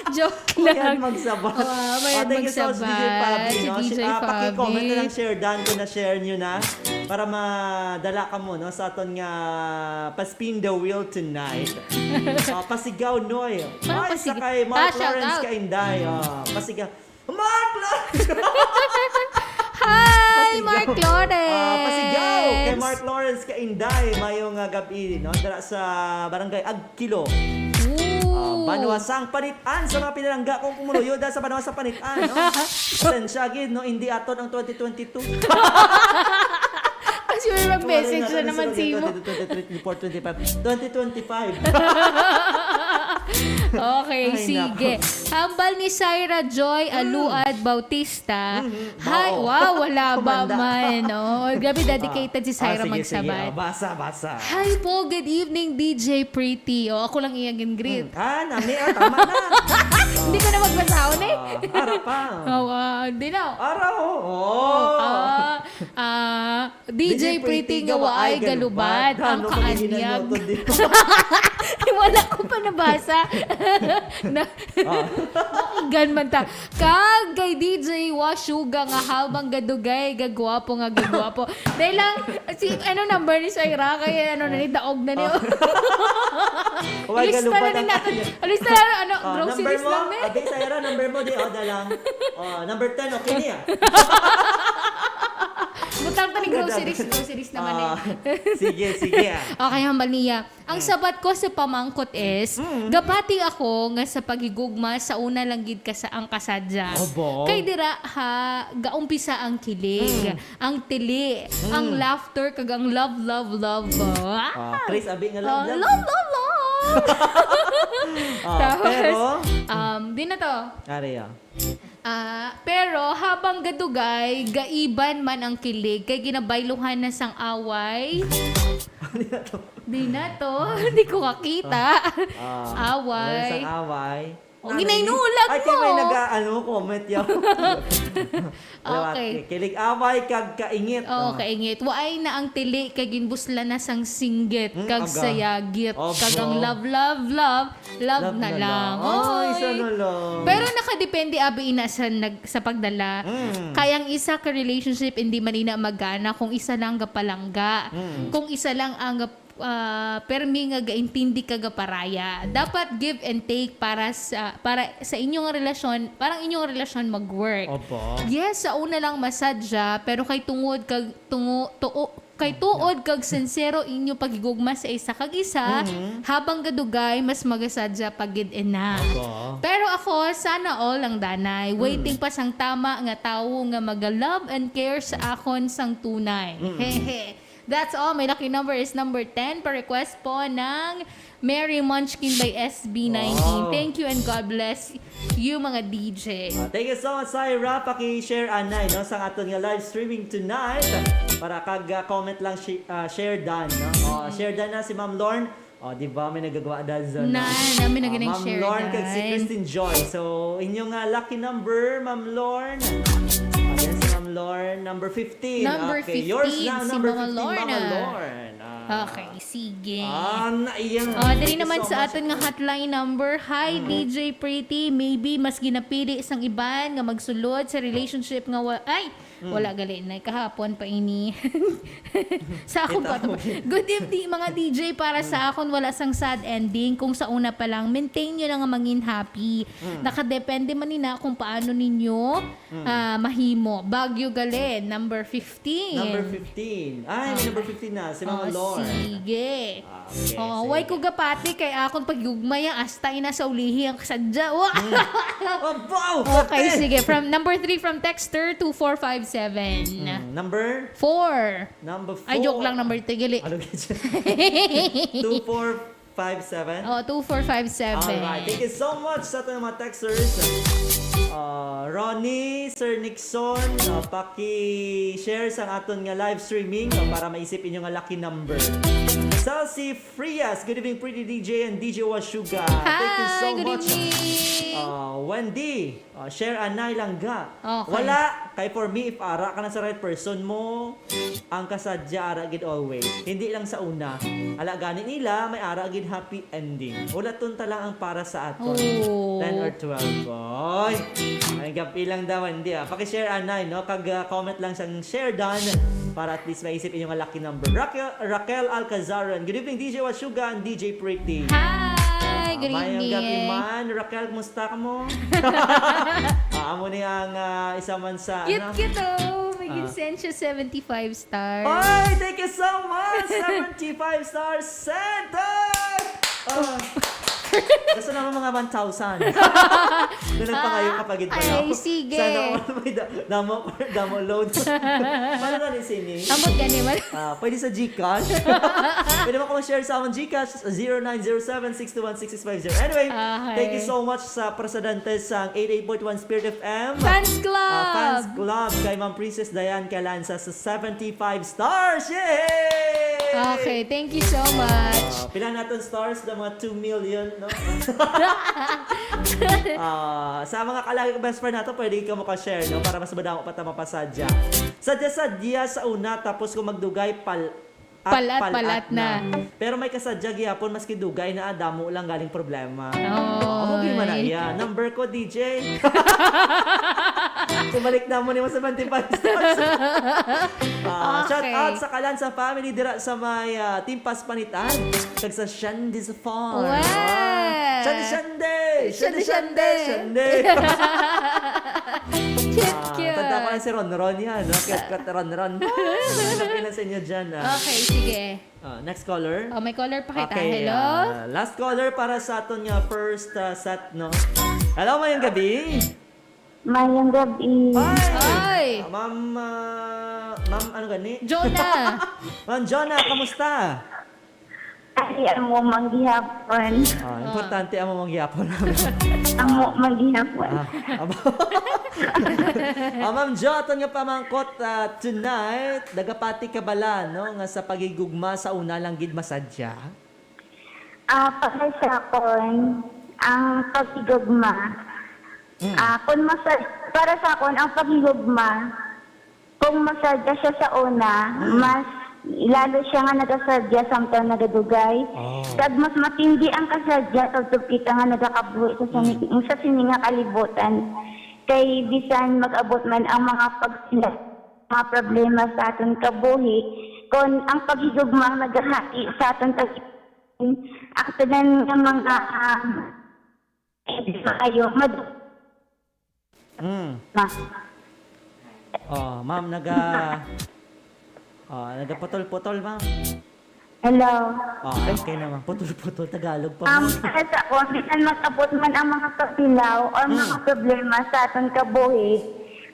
Joke Mayad lang. Magsabot. Oh, mayad Ah, thank you so much, magsabot. D J Fabi, Si no? D J Shi-, ah, paki-comment na Fabi. lang, share dan ko na share nyo na para madala ka mo, no, sa aton nga pa-spin the wheel tonight. Ah, Pasigaw, Noy. Parang Ay, sa Pasig-, kay Mark ah, shout Lawrence out. Kainday. Ah, Pasigaw. Mark Lawrence! Hi, Pasigaw. Mark Lawrence! Ah, Pasigaw kay Mark Lawrence Kainday. Mayong, ah, gabi, no? Dala sa Barangay Agkilo. Ooh. Ah, Banwa sang Panitan sa mga pinalangga kong kumuluyo dahil sa Banwa sa Panitan, no? Pasensya gid, no? Hindi aton ang twenty twenty-two. Kasi may mag-message Wala na naman natin simo. Twenty twenty-four, twenty twenty-five. Twenty twenty-five. Okay, Ay, sige. nako. Hambal ni Syra Joy Mm. Aluad Bautista. Mm-hmm. Hi, Bao. wow, wala ba Kumanda. man, oh? Grabe, dedicated Ah. si Syra Ah, sige, sige. magsabat. Ah, basa, basa. Hi po, good evening, D J Pretty. Oh, ako lang iyang gin-greet. Mm. Ah, nami, ah, tama na. Hindi ko na magbasahon eh. Ah, ara pa. Oh, ah, di na. Ara, oh. Oh. Ah, ah, D J D J Pretty Pretty nga nga waay waay galubad, galubad. ang Ano, kaanyag. Pag-ihinay mo to, di ba? Wala ko pa nabasa. Na, Ah. Pakinggan man ta. Kag kay D J Washuga nga habang gadugay, gagwapo nga gagwapo. Dahil lang, si, ano number ni Syra? Kaya ano na ni, daog na ni. Ah. Waay Ilista galubad na ni ang natin. kaanyag. Ilista na, ano, Ah, groceries number mo? lang ni. Abi, Syra, number mo, di, oh, dalang. Oh, number ten, okay niya. Butang ta ni Dadag. groceries, groceries naman Ah, eh. sige, sige, ah. Okay, hambal niya. Ang Mm. sabat ko sa pamangkot is, Mm. gapati ako nga sa paghigugma sa una lang gid ka sa ang kasadya. Obo. Kay dira ha, gaumpisa ang kilig, Mm. ang tili, Mm. ang laughter, kag ang love, love, love. Wow! Ah, Chris, abi nga love, Ah, love. love, love, love! Ah, Tapos, pero um, di na to. Ari, ah. Ah, pero habang gadugay, gaiban man ang kilig, kay ginabayluhan na sang away. Ano na to? Di na to. Di ko kakita. Ah, Away. Wala sang away. O, Ano, ginahinulag Ay, kay may mo. naga-, ano, comment yan. Alam, Okay. ki-, kilig away kag kaingit. Oo, Ah. kaingit. Waay na ang tili kay ginbuslan na sang singgit, Mm, kag aga. sayagit, Aba. kag ang love, love, love, love Love na na lang. lang. Ay, Oy. sana lang. Pero nakadepende, abi, ina sa nag-, sa pagdala. Mm. Kay ang isa ka relationship, hindi man ina magana kung isa lang gapalangga. Mm. Kung isa lang ang gap-, ah, permi nga gaintindi ka gaparaya. Dapat give and take para sa, para sa inyong relasyon, parang inyong relasyon mag-work. Opo. Yes, sa una lang masadya, pero kay tungod kag tungo, tuo, Kay tuod kag sinsero inyo paghigugma sa isa kag isa, Mhm. habang gadugay, mas magasadya pa gid ina. Opo. Pero ako, sana all ang danay. Mm. Waiting pa sang tama nga tawo nga maga-love and care sa akon sang tunay. Mm. Hehe. That's all. My lucky number is number ten. Pa-request po ng Merry Munchkin by S B nineteen. Wow. Thank you and God bless you, mga D J. Ah, thank you so much, Syra. Paki-share anay, no, sa aton nga live streaming tonight. Para kag, ah, comment lang, shi-, ah, share dan, no? Oh, Mm. share dan na si Ma'am Lorne. Oh, di ba? May nagagawa dan sa, Na, no? nami na Ah, ganing Ma'am share Lorne kag si dan. Christine Joy. So, inyong, ah, lucky number, Ma'am Lorne. Ayan si Ma'am Lorne, number fifteen. Number Okay, yours fifteen, na, si number Mama fifteen, Mama Lorne. Lorne. Ah. Okay, sige. Ah, na, iyan. Oh, diri Thank you naman so sa much. aton nga hotline number. Hi, Mm. D J Pretty. Maybe mas ginapili sang iban nga magsulod sa relationship nga wa-, ay, Mm. wala gali na. Kahapon pa ini. Sa akon Ito. pa to. Good evening, mga D J. Para sa Mm. akon, wala sang sad ending. Kung sa una pa lang, maintain nyo lang ang mangin happy. Mm. Nakadepende man ina kung paano ninyo Mm. ah, mahimo. Baguio gali, number fifteen. Number fifteen. Ay, may Ah. number fifteen na. Si Mama Oh, Lorne. sige. Ah, okay, Oh, sige. Way ko gapati kay akon paghigugma ya, hasta ina sa ulihi ang kasadya. Wa- Hmm. Abaw! Okay, Pati! sige. From number three from texter two four five seven. Hmm, number? Four. Number Ay, joke four. lang, number three, gali. Ano ka dyan? Two four five seven? Oh, two four five seven. Alright. Thank you so much sa aton mga texters. Ah, Ronnie, Sir Nixon, ah, paki-share sa aton nga live streaming, ah, para maisip inyo nga lucky number. Celsi Frias, good evening, pretty D J and D J Washuga. Thank you so Hi, good much. evening. Ah, Wendy, ah, share anay lang ga. Okay. Wala, kay for me, if ara ka na sa right person mo, ang kasadya ara gid always. Hindi lang sa una. Ala gani nila, may ara gid happy ending. Hulaton ta lang ang para sa aton. Oh. Ten or twelve. Oy! Ay, gapi lang daw, hindi ah. Paki-share anay, no? Kag, ah, comment lang sang share done para at least maisip inyo nga lucky number. Raquel, Raquel Alcazaran. Good evening, D J Washuga and D J Pretty. Hi! Ah, Good mayong evening. gabi man. Raquel, kumusta ka mo? Ah, amo ni ang, ah, isa man sa, Cute, ano? cute, oh. May Ah. ginsensya, seventy-five stars. Oy, thank you so much! Seventy-five stars sent! Ay! Ah. Gusto naman mga one thousand. Na nagpangayo Ah, ka pa gid ba, ay, no? sige. Sana all may da-, damo, damo load. Paano na ni sini? Ambot gani man. Ah, pwede sa GCash. Pwede mo akong share sa among GCash, zero nine zero seven six two one six six five zero. Anyway, Ah, thank you hi. so much sa presidente sang eighty-eight point one Spirit F M. Fans Club! Ah, Fans Club kay Ma'am Princess Diane Calanza sa seventy-five stars. Yay! Okay, thank you so much. Ah, pila naton stars na mga two million, no? Ah, sa mga kalagi best friend nato, pwede ka mo ka-share, no? Para mas madamo pa ta mapasadya. Sadya-sadya sa una, tapos kung magdugay, pal-, at Palat-palat palat na. na. Pero may kasadya gihapon, maski dugay na, damo lang galing problema. Oy. Amo gid man na iya. Number ko, D J. Kumalik na mo ni mo sa seventy-five stars. Ah, Okay. shout out sa Kalansa family dira sa may, ah, Timpas Panitan. Kag sa Shandy's Farm. Wow. Ah, Shandy, Shandy! Shandy, Shandy, Shandy! Shandy! Cute, Ah, cute. tanda ko lang si Ronron yan, no? Cute, cute Ronron. Ano sa inyo dyan, ah? Okay, sige. Ah, next caller. Oh, may caller pa kita. Okay, Hello? ah, last caller para sa aton nga first, ah, set, no? Hello, mayong gabi. Mayong gabi. Hi! Hi! Ah, Ma'am, ah, Ma'am, ano gani? Jonah! Ma'am Jonah, kamusta? Ay, amo man gihapon. Ah, Oh. importante amo man gihapon. Amo man gihapon. Ah, abo. Ah, Ma'am Jo, aton nga pamangkot, ah, tonight, nagapati ka bala, no, nga sa paghigugma sa una lang gid masadya? Ah, para sa akon, ang paghigugma, Mm. ah, kung masa-, para sa akon, ang paghigugma, kung masadya siya sa una, Mm. mas lalo siya nga nagasadya samtang nagadugay. Oh. Kag mas matindi ang kasadya tubtob kita nga nagakabuhi sa sini, Mm. sa sini nga kalibutan. Kay bisan mag-abot man ang mga pagsila, mga problema sa aton kabuhi, kon ang paghigugma ang nagahati sa aton kag-, ang tanan nga mga, um, hindi maayo, mad- Mm. Ma. Oh, ma'am, naga-, oh, nagaputol-putol, ma'am. Hello. Oh, okay naman. Putol-putol, Tagalog pa, Um, ma'am. para sa akon, bisan mag-abot man ang mga kapilaw or Mm. mga problema sa aton kabuhi,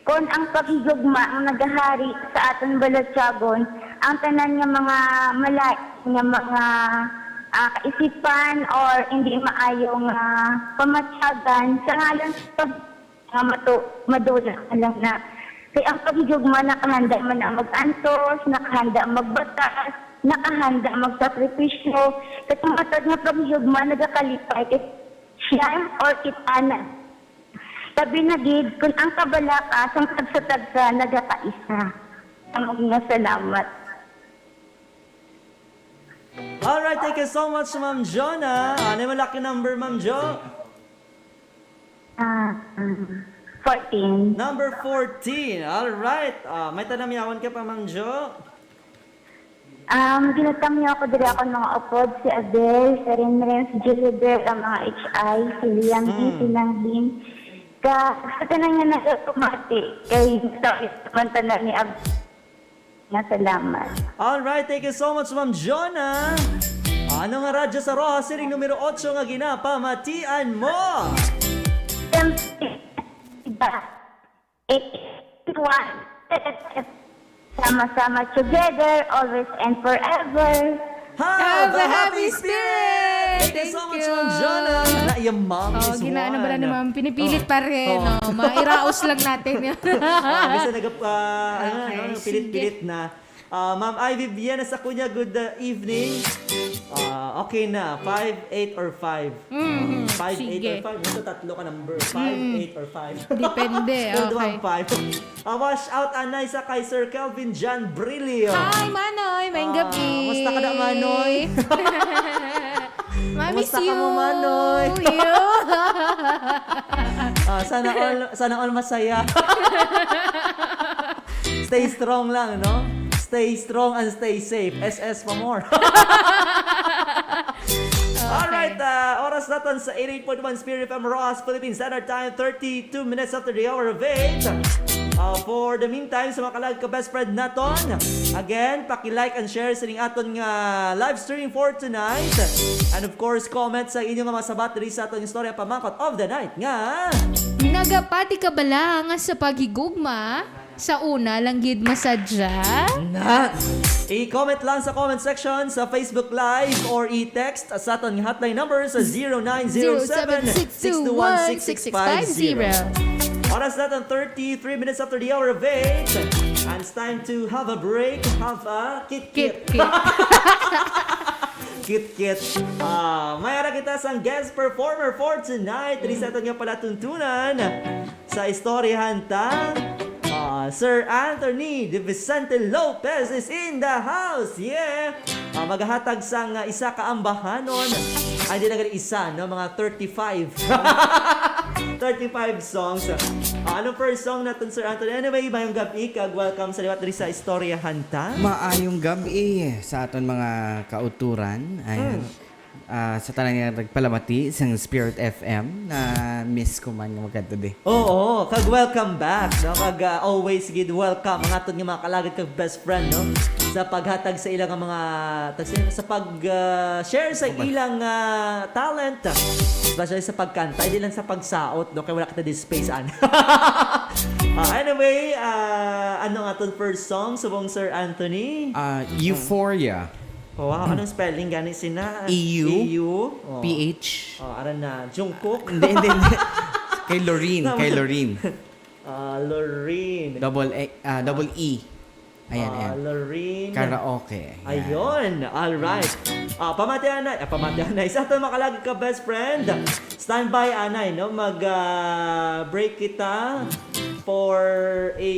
kon ang paghigugma ang nagahari sa aton balatyagon, ang tanan nga mga malain nga mga, ah, kaisipan or hindi maayo nga pamatyagan sa ngalan sa pag-, nga matu-, madula ka lang na. Kay ang paghigugma, nakahanda man ang mag-antos, nakahanda ang magbatas, nakahanda ang magsakripisyo. Kay ang matag nga paghigugma, nagakalipay kay siya or kita na. Sabi na gid, kung ang kabalaka, sang tagsa-tagsa, nagakaisa. Ang mga salamat. Alright, thank you so much, Ma'am Jonah. Ano yung lucky number, Ma'am Jo? Ah, um, fourteen. Number fourteen. Alright. Ah, may tanamyawan ka pa, Ma'am Jo? Um, ginatamyaw ko diri akong mga upod, si Abel, si Renren, si Gilibert, ang mga H I, si Liam, Mm. si Nanglin. Ka, sa tanan nga nagapamati, kay sa man tanan ni Ab-, nga salamat. Alright, thank you so much, Ma'am Jonah. Ano nga radyo sa Roxas City numero otso nga ginapamatian mo? Siyempre, iba. Eight one. Sama-sama together, always and forever. Have a happy spirit! Thank you so Thank much, you. Ma'am Jonah. Na, yung mom Oh, is ginaano ba na one. ni ma'am? Pinipilit Oh. pa rin. Oh. Oh. Mairaos lang natin yun. Ah, bisa nag uh, ano, Okay, ano, pilit-pilit na. Ah, Ma'am Ivy Villanas Acuña, good uh, evening. Ah, okay na, five, eight, or five. Mm, Ah, five, eight, or sige. five. Nasa tatlo ka number. Five, eight, or five. Depende. Third Okay. One, five. Ah, wash out anay sa kay Sir Kelvin John Brilio. Hi, Manoy! Mayang Ah, gabi! Musta ka na, Manoy? Mamiss Kumusta ka you! mo, Manoy? You! Ah, sana all sana all masaya. Stay strong lang, no? Stay strong and stay safe. S S pa more. Alright, uh, oras naton sa eighty-eight point one Spirit F M Roxas, Philippine Standard Time, thirty-two minutes after the hour of eight. Uh, for the meantime, sa mga kalag ka best friend naton, again, paki-like and share sining aton nga live stream for tonight. And of course, comment sa inyong mga sabat diri sa aton istorya pamangkot of the night nga Nagapati ka bala nga sa paghigugma sa una lang gid masadya? Na! I-comment lang sa comment section sa Facebook Live or i-text sa aton nga hotline number sa zero nine zero seven, six two one, six six five zero. Oras naton thirty-three minutes after the hour of eight. And it's time to have a break. Have a kit-kit. Kit-kit. Kit-kit. Ah, may ara kita sang guest performer for tonight. Diri sa aton nga palatuntunan sa istoryahan ta. Ah, Sir Anthony De Vicente Lopez is in the house. Yeah. Ah, magahatag sang ah, isa ka ambahanon. Ay, di na gali isa, no? Mga thirty-five. Thirty-five songs. Ah, anong first song natin, Sir Anthony? Anyway, mayong gabi kag welcome sa liwat diri sa istoryahan ta. Maayong gabi sa aton mga kauturan. Ayan. Ah, sa tanan nga nagpalamati sang Spirit F M, na miss ko man nga magkadto di. Oo, kag welcome back, no? Kag ah, always gid welcome ang aton nga mga kalagad kag best friend, no? Sa paghatag sa ilang mga tag-, sa pag ah, share sa ilang ah, talent, especially sa pagkanta, hindi lang sa pagsaot, no? Kay wala kita di space an. Ah, anyway, ah, ano nga aton first song subong Sir Anthony? Ah, Euphoria. Wow, anong spelling gani sina? E U. E U. Oh. P H. Oh, aran na. Jungkook. Hindi, hindi, hindi. Kay Loreen, kay Loreen. Ah, Loreen. Double A, ah, double E. Ayan, Ah, ayan. Loreen. Karaoke. Ayan. Ayun. All right. Ah, pamatian na. Ah, pamatian na. Isa to makalagi ka best friend. Standby anay, no? Mag ah, break kita for a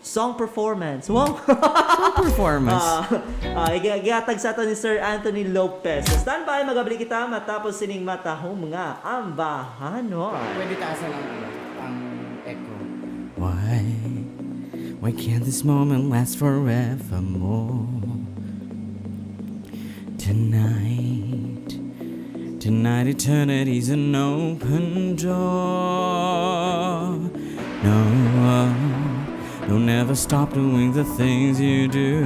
song performance. Wow. Performance. Ah, ah, iga- igatag sa ato ni Sir Anthony Lopez. So, standby, magabli kita matapos sining matahom nga ambahanon. Pwede taasan ang, ano, ang echo. Why? Why can't this moment last forevermore? Tonight, tonight, eternity's an open door. No, don't ever stop doing the things you do.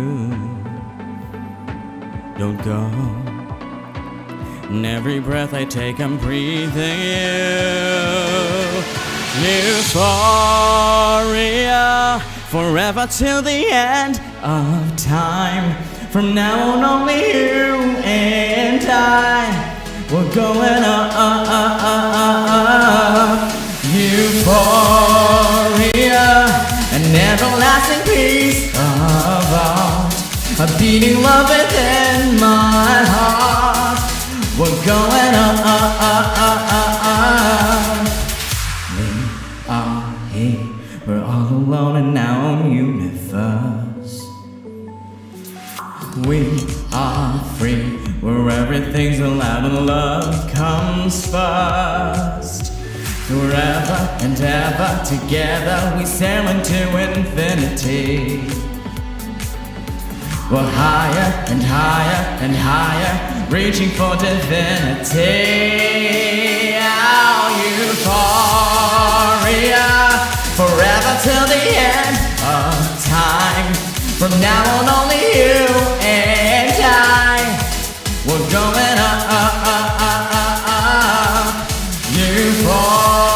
Don't go. And every breath I take, I'm breathing you. Euphoria, forever till the end of time. From now on, only you and I, we're going up, up, up, up, up, up. Euphoria, an everlasting peace of art. A beating love within my heart. We're going up, up, up, up, up, up. We are here, we're all alone in our own universe. We are free, where everything's alive and love comes first. Forever and ever together we sail into infinity. We're higher and higher and higher, reaching for divinity. Oh, euphoria, forever till the end of time. From now on, only you and I. We're going up, up, up, up, up, up.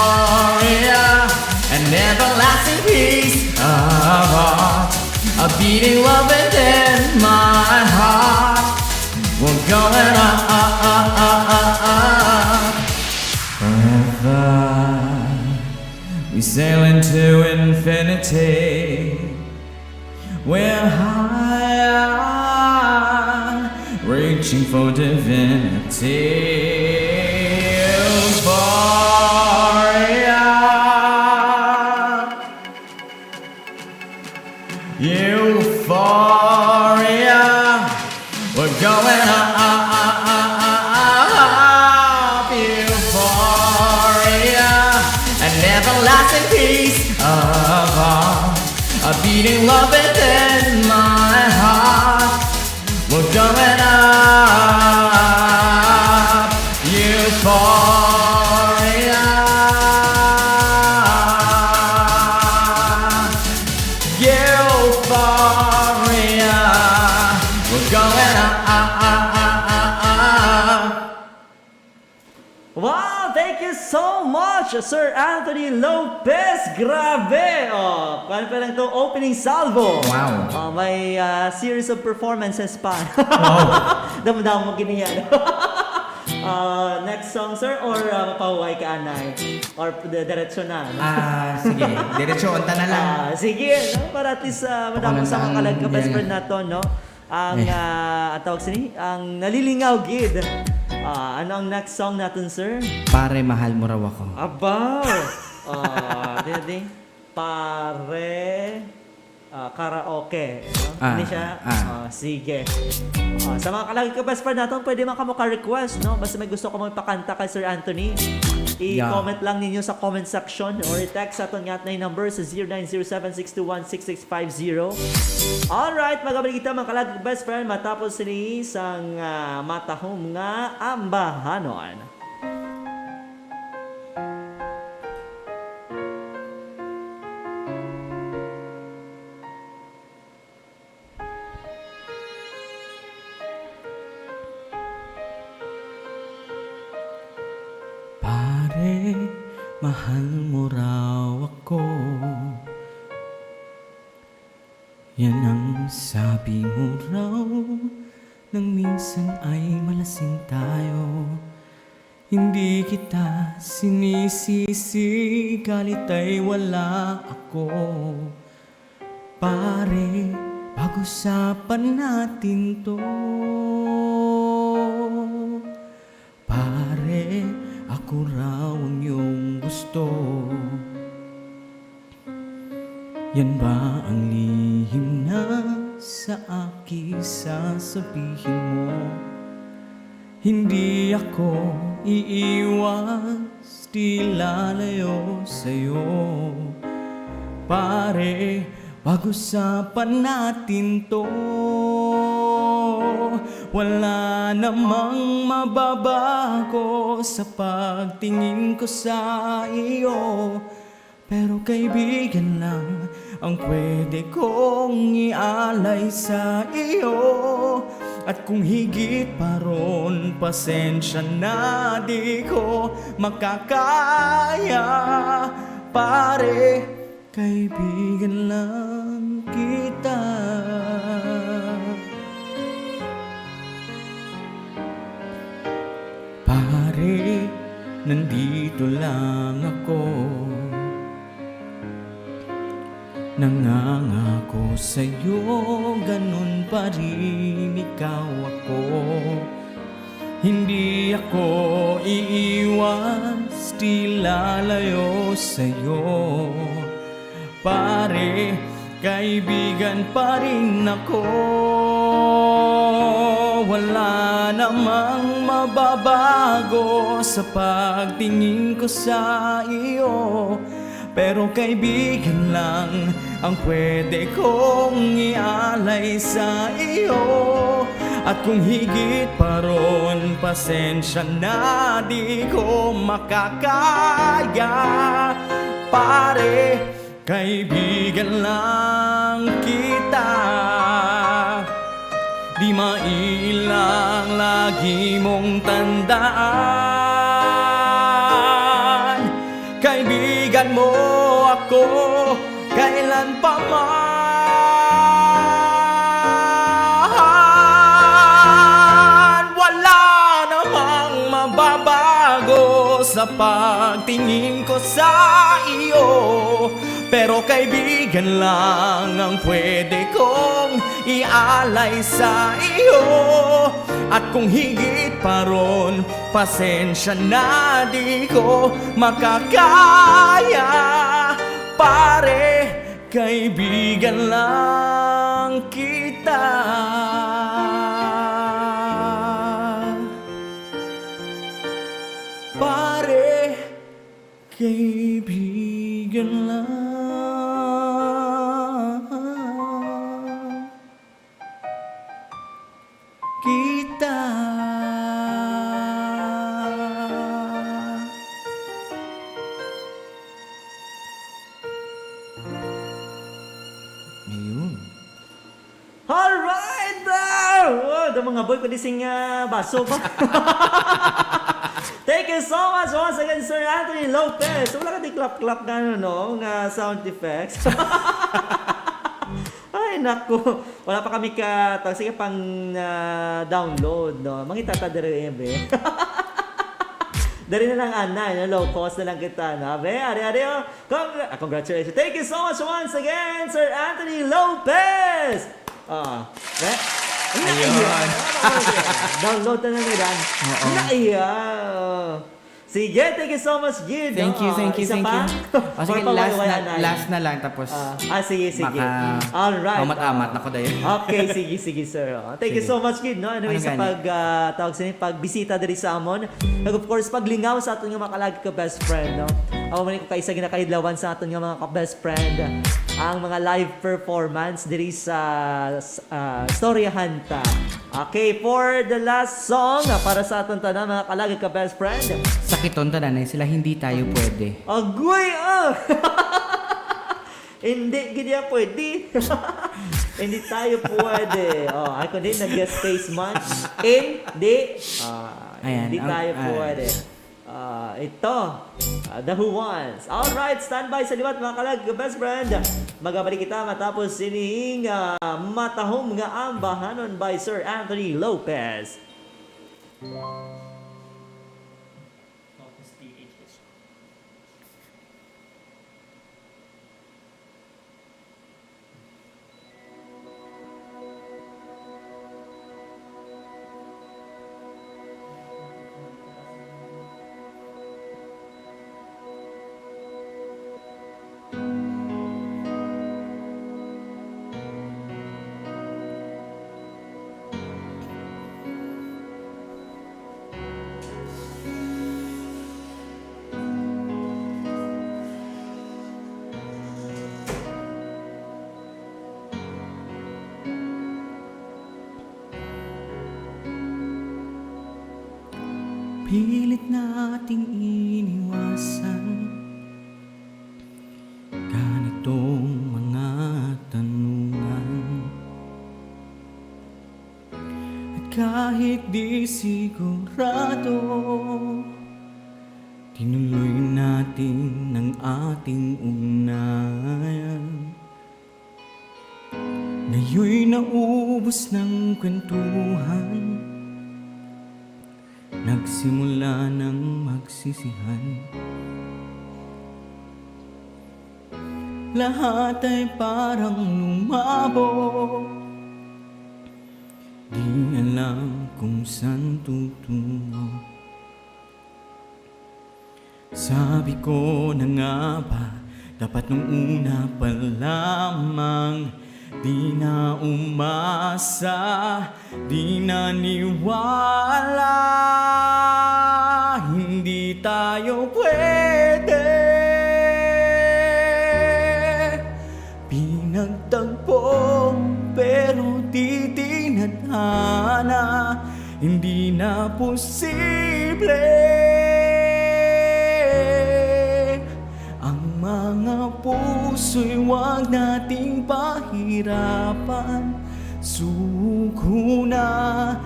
Euphoria, an everlasting peace of art. A beating love within my heart. We're going up, up, up, up, Sailing to infinity. We're higher, reaching for divinity. Euphoria. Euphoria. We're going up, up, up, up, up, up. Euphoria. An everlasting peace above. A beating love within my heart. We're going up. Euphoria. Euphoria. We're going up, up, up, up, up, up. Wow! Thank you so much, Sir Anthony Lopez! Grabe! Oh, kwan pa lang to, opening salvo. Wow. Oh, may, ah, series of performances pa. Wow. Damo-damo gini yan. Ah, next song, sir, or, ah, mapahuway ka, anay? Or d-, diretso na, no? Ah, sige. Diretso, unta na lang. Ah, sige, no? Para at least, ah, madamo sa mga kalag ka best friend naton, no? Ang, eh, ah, ang tawag sini, ang nalilingaw gid. Ah, ano ang next song naton, sir? Pare, mahal mo raw ako. Aba! Ah, di, di. Pare, ah, karaoke, no? Ah, ano siya? Ah. Ah, sige. Ah, sa mga kalagi ka best friend naton, pwede man kamo ka-request, no? Basta may gusto kamo ipakanta kay Sir Anthony, yeah, i-comment lang ninyo sa comment section or i-text sa aton nga hotline number sa zero nine zero seven six two one six six five zero. Alright, magabalik kita, mga kalagi ka best friend, matapos sini sang, ah, matahom nga ambahanon. Pare, mahal mo raw ako. Yan ang sabi mo raw nang minsan ay malasing tayo. Hindi kita sinisisi, galit ay wala ako. Pare, pag-usapan natin 'to. Pare, ako raw ang iyong gusto. Yan ba ang lihim na sa aki sasabihin mo? Hindi ako iiwas, di lalayo sa'yo. Pare, pag-usapan natin 'to. Wala namang mababago sa pagtingin ko sa iyo. Pero kaibigan lang ang pwede kong ialay sa iyo. At kung higit pa ron, pasensya na, di ko makakaya. Pare, kaibigan lang kita. Pare, nandito lang ako. Nangangako sa'yo, ganun pa rin ikaw ako. Hindi ako iiwas, di lalayo sa'yo. Pare, kaibigan pa rin ako. Wala namang mababago sa pagtingin ko sa iyo. Pero kaibigan lang ang pwede kong ialay sa iyo. At kung higit pa ron, pasensya na, di ko makakaya. Pare, kaibigan lang kita. Di mailang lagi mong tandaan. Kaibigan mo ako kailan pa man. Wala namang mababago Sa pagtingin ko sa iyo, pero kaibigan lang ang pwede kong ialay sa iyo. At kung higit pa ron, pasensya na, di ko makakaya. Pare, kaibigan lang kita. Pare, kaibigan lang kita. Ayun. Alright, bro! Oh, da mga boy, kundi sing, ah, baso ba? Thank you so much once again, Sir Anthony Lopez. Wala ka di clap-clap nga, ano, no, nga sound effects. Ay, naku. Wala pa kami ka, tawag, sige, pang, ah, download, no? Mangita ta diri, eh, be. Diri na lang, ana, no? Low cost na lang kita, no? Be, ari, ari, oh. Congr-, ah, congratulations. Thank you so much once again, Sir Anthony Lopez. Ah, be. Ayun. Download na lang, Dan. Oo. Na, iya. Sige, thank you so much, Gid. Thank you, Oh, thank you, isa thank pa? you. O, sige, Para last na, paway-wayan na. last na lang, tapos Ah, ah, sige, sige. maka-, Alright, mamat-amat oh. na ko dayon. Okay, sige, sige, sir. Oh, thank you Sige. so much, Gid, no? Anyway, Ano sa gani? pag, ah, tawag sa inyo, pagbisita diri sa amon. Kag, of course, paglingaw sa aton nga mga kalagi ka best friend, no? Ako man ko kaisa ginakahidlawan sa aton nga mga ka-best friend, ang mga live performance diri sa, s-, ah, Storyahan Ta. Okay, for the last song, ah, para sa aton tanan, mga kalagi ka best friend. Sakiton tanan eh, sila, Hindi Tayo Pwede. Agoy, ah! Hindi gid yan pwede. Hindi tayo pwede. Oh, ay, kundi nag-space man. Hindi. Ah, Ayan, hindi ang, tayo ah, pwede. Ah, ito. Ah, The Who Wants. Alright, standby sa liwat, mga kalag, best friend. Magabalik kita matapos sining, ah, matahom nga ambahanon by Sir Anthony Lopez. Pilit nating iniwasan ganitong mga tanungan. At kahit di sigurado, tinuloy natin ang ating ugnayan. Ngayon'y naubos ng kwentuhan, nagsimula ng magsisihan. Lahat ay parang lumabo, di alam kung saan tutungo. Sabi ko na nga ba, dapat nung una pa lamang, di na umasa, di na niwala, hindi tayo pwede. Pinagtagpo, pero di tinadhana, hindi na posible. Ang mga puso'y wag nating pahirapan. Suko na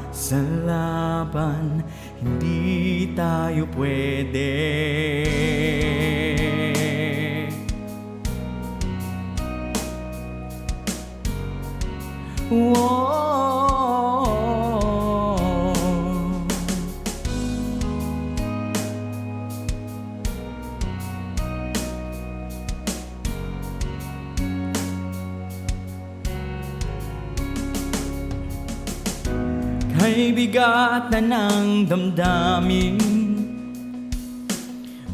sa laban, hindi tayo pwede. Whoa. Ay bigat na ng damdamin.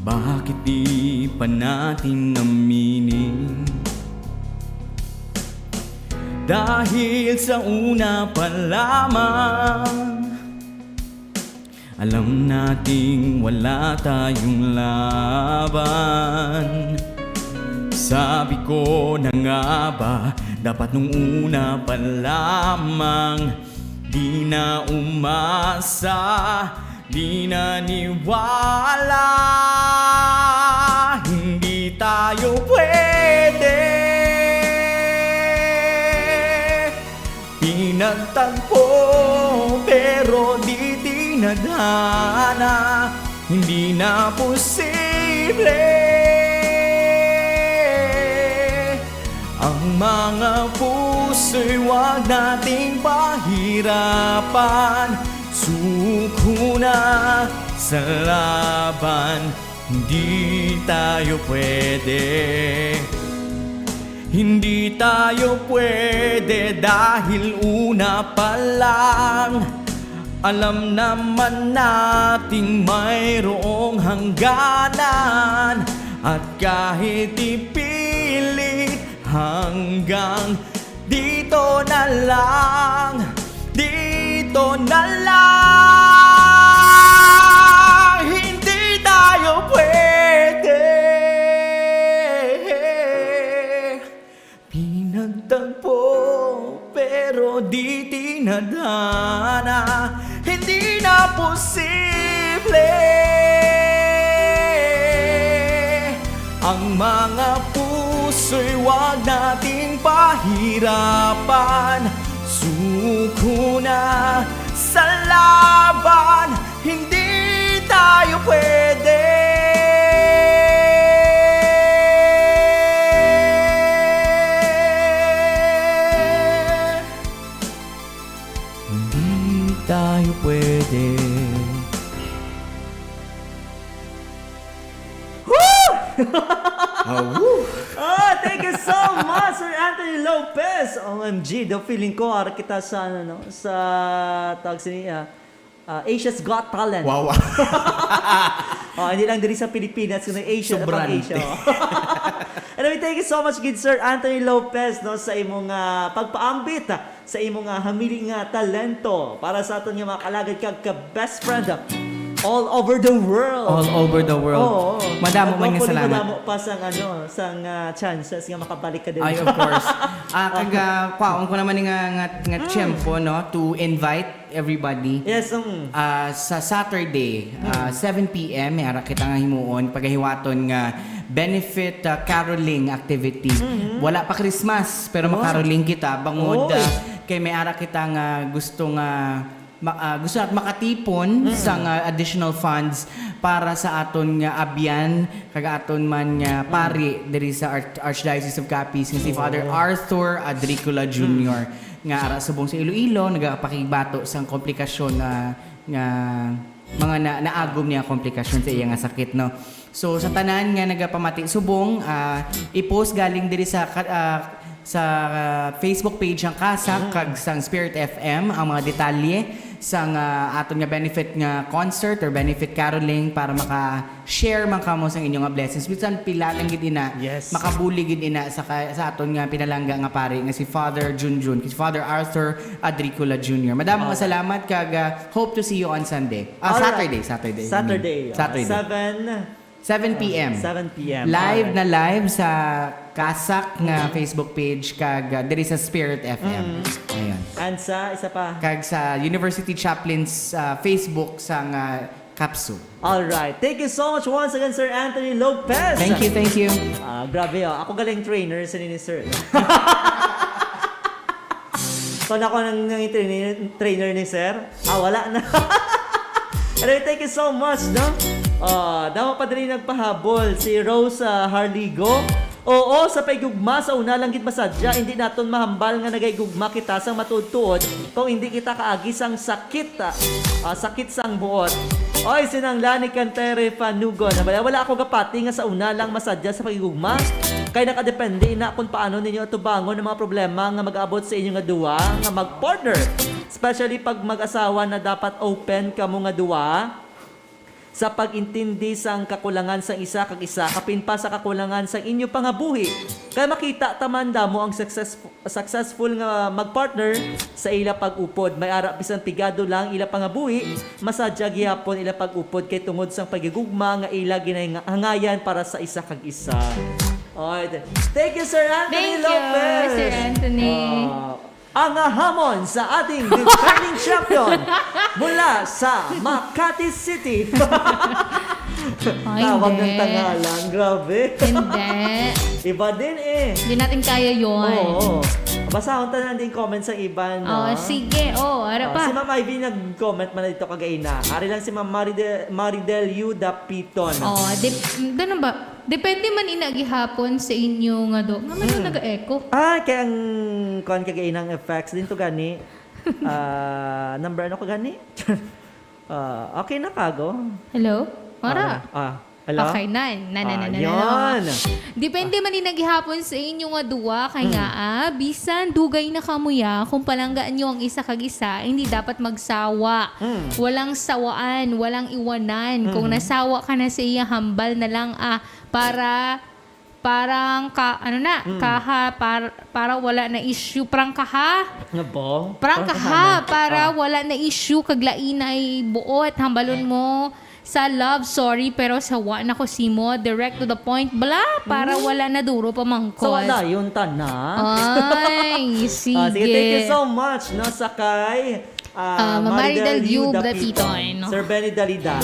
Bakit di pa natin aminin? Dahil sa una pa lamang, alam nating wala tayong laban. Sabi ko na nga ba, dapat nung una pa lamang, di na umasa, di na niwala. Hindi tayo pwede pinagtagpo, pero di tinadhana. Hindi na posible. Ang mga puso'y wag nating pahirapan. Suko na sa laban. Hindi tayo pwede. Hindi tayo pwede dahil una pa lang, alam naman nating mayroong hangganan. At kahit ipilit, hanggang dito na lang, dito na lang. Hindi tayo pwede pinagtagpo, pero di tinadhana. Hindi na posible. Ang mga puso'y wag nating pahirapan. Suko na sa laban. Hindi tayo pwede. Hindi tayo pwede. Woo! Ah, woo! Ah, thank you so much, Sir Anthony Lopez. O M G, do feeling ko, ara kita sa, ano, no, sa, tawag sini, ah, ah, Asia's Got Talent. Wow. Oh, hindi lang diri sa Pilipinas, kundi Asia, Sobrante. Pang-Asia. Anyway, thank you so much, good Sir Anthony Lopez, no, sa imong, ah, pagpaambit, ah, sa imong, ah, hamili nga talento para sa aton nga mga kalagad kag ka best friend, ah, all over the world. All over the world. Oo. Madamo man nga salamat. Madamo pa sang, ano, sang, ah, chances nga makabalik ka diri. Ay, of course. Ah, kag, ah, kwaon ko naman nga, nga, nga Mm. tiyempo, no, to invite everybody. Yes, um. Ah, sa Saturday, ah, Mm. seven P M, may ara kita nga himuon, pagahiwaton nga benefit, ah, caroling activity. Mm-hmm. Wala pa Christmas, pero Oh. makaroling kita. Bangod, Oy. ah, kay may ara kita nga gusto nga ma-, ah, gusto natin makatipon Mm. sa nga additional funds para sa aton nga abyan, kag aton man nga Mm. pari diri sa Arch-, Archdiocese of Capiz, nga si Father Oo. Arthur Adricola Junior. Mm. Nga ara subong sa Iloilo, nagapakigbato sang komplikasyon, ah, nga mga na-, naagom niya komplikasyon sa iya nga sakit, no? So, sa tanan nga nagapamati subong, ah, i-post galing diri sa ka-, ah, sa, ah, Facebook page ang CASAC Mm. kag sang Spirit F M ang mga detalye sang, ah, aton nga benefit nga concert or benefit caroling para maka share man kamo sang inyo nga blessings. Bisan pila lang gid ina, Yes. makabulig gid ina sa ka-, sa aton nga pinalangga nga pari nga si Father Junjun, si Father Arthur Adricola Junior. Madamo nga Alright. salamat kag, ah, hope to see you on Sunday. Ah, Alright. Saturday, Saturday. I mean, Saturday, ah, Saturday. seven. Seven P M. Seven P M. Live Alright. na live sa CASAC nga Mm-hmm. Facebook page kag, ah, diri sa Spirit F M. Mm-hmm. Ayun. And sa isa pa? Kag sa University Chaplains, ah, Facebook sang, ah, CAPSU. Alright. Thank you so much once again, Sir Anthony Lopez. Thank you, thank you. Ah, grabe, oh. Ako galing trainer sa ni Sir. So, nako nang, nang trainer, trainer ni Sir? Ah, wala na. Anyway, thank you so much, no? Ah, damo pa diri nagpahabol si Rose, ah, Harligo. Oo, sa paigugma, sa una lang gid masadya, hindi naton mahambal nga nagaigugma kita sang matuod-tuod kung hindi kita kaagi sang sakit, ah, ah, sakit sang buot. Oy, sinangla ni Kantere Panugon, wala, wala ako gapati nga sa una lang masadya sa paigugma, kay nakadepende ina kung paano ninyo atubangon ang mga problema nga mag-abot sa inyo nga duwa nga mag-partner. Especially pag mag-asawa na, dapat open kamo nga duwa sa pag-intindi sang kakulangan sang isa kag isa, kapin pa sa kakulangan sang inyo pangabuhi. Kay makita ta man damo ang successful, successful nga mag-partner sa ila pag-upod. May ara bisan pigado lang ila pangabuhi, masadya gihapon ila pag-upod kay tungod sang paghigugma nga ila ginahangayan para sa isa kag isa. Alright. Thank you, Sir Anthony Thank you, Lopez. Sir Anthony. Ah, ang hamon sa ating defending champion mula sa Makati City. Ay, Tawag ng hindi. Tangalan. Grabe. Hindi. Iba din eh. Hindi natin kaya yun. Oo. Basahon ta na din comments sa iba, no? Oh, sige. Oh, ara Ah, pa. Si Ma'am Ivy nag-comment man na dito kagaina. Ari lang si Ma'am Maridel, Maridel Yu Dapiton. Oh, dep- ganun ba? Depende man ina gihapon sa inyo nga do. Nga man Hmm. nag-echo. Ah, kay ang kuan kagaina ang effects din to gani. Ah, number ano ko gani? Ah, okay na kago. Hello? Mara? Ah, ah, hello? Okay, na, na, na, na, Ah, na, na, na. Yun. Depende man ni naghihapon sa inyo nga duwa, kay Mm. nga, ah, bisan dugay na kamo ya, kung palanggaan nyo ang isa kag isa, hindi dapat magsawa. Mm. Walang sawaan, walang iwanan. Kung Mm. nasawa ka na sa iya, hambal na lang, ah, para, parang ka, ano na, Mm. kaha, par-, para wala na issue, parang kaha. Nga ba? Parang Parang kaha, kaha na. para Ah. wala na issue, kag lain ay buot, hambalon mo sa love, sorry, pero sawa na ko simo, direct to the point, bla, para Hmm? wala na duro pa mangkol. So, dayon ta na. Ay, Ah, sige, thank you sige. so much, no, sa kay, ah, Ah, Mama Maridel Ridel Yu Yu Dapiton. Dapiton, no? Sir Benny Dalida.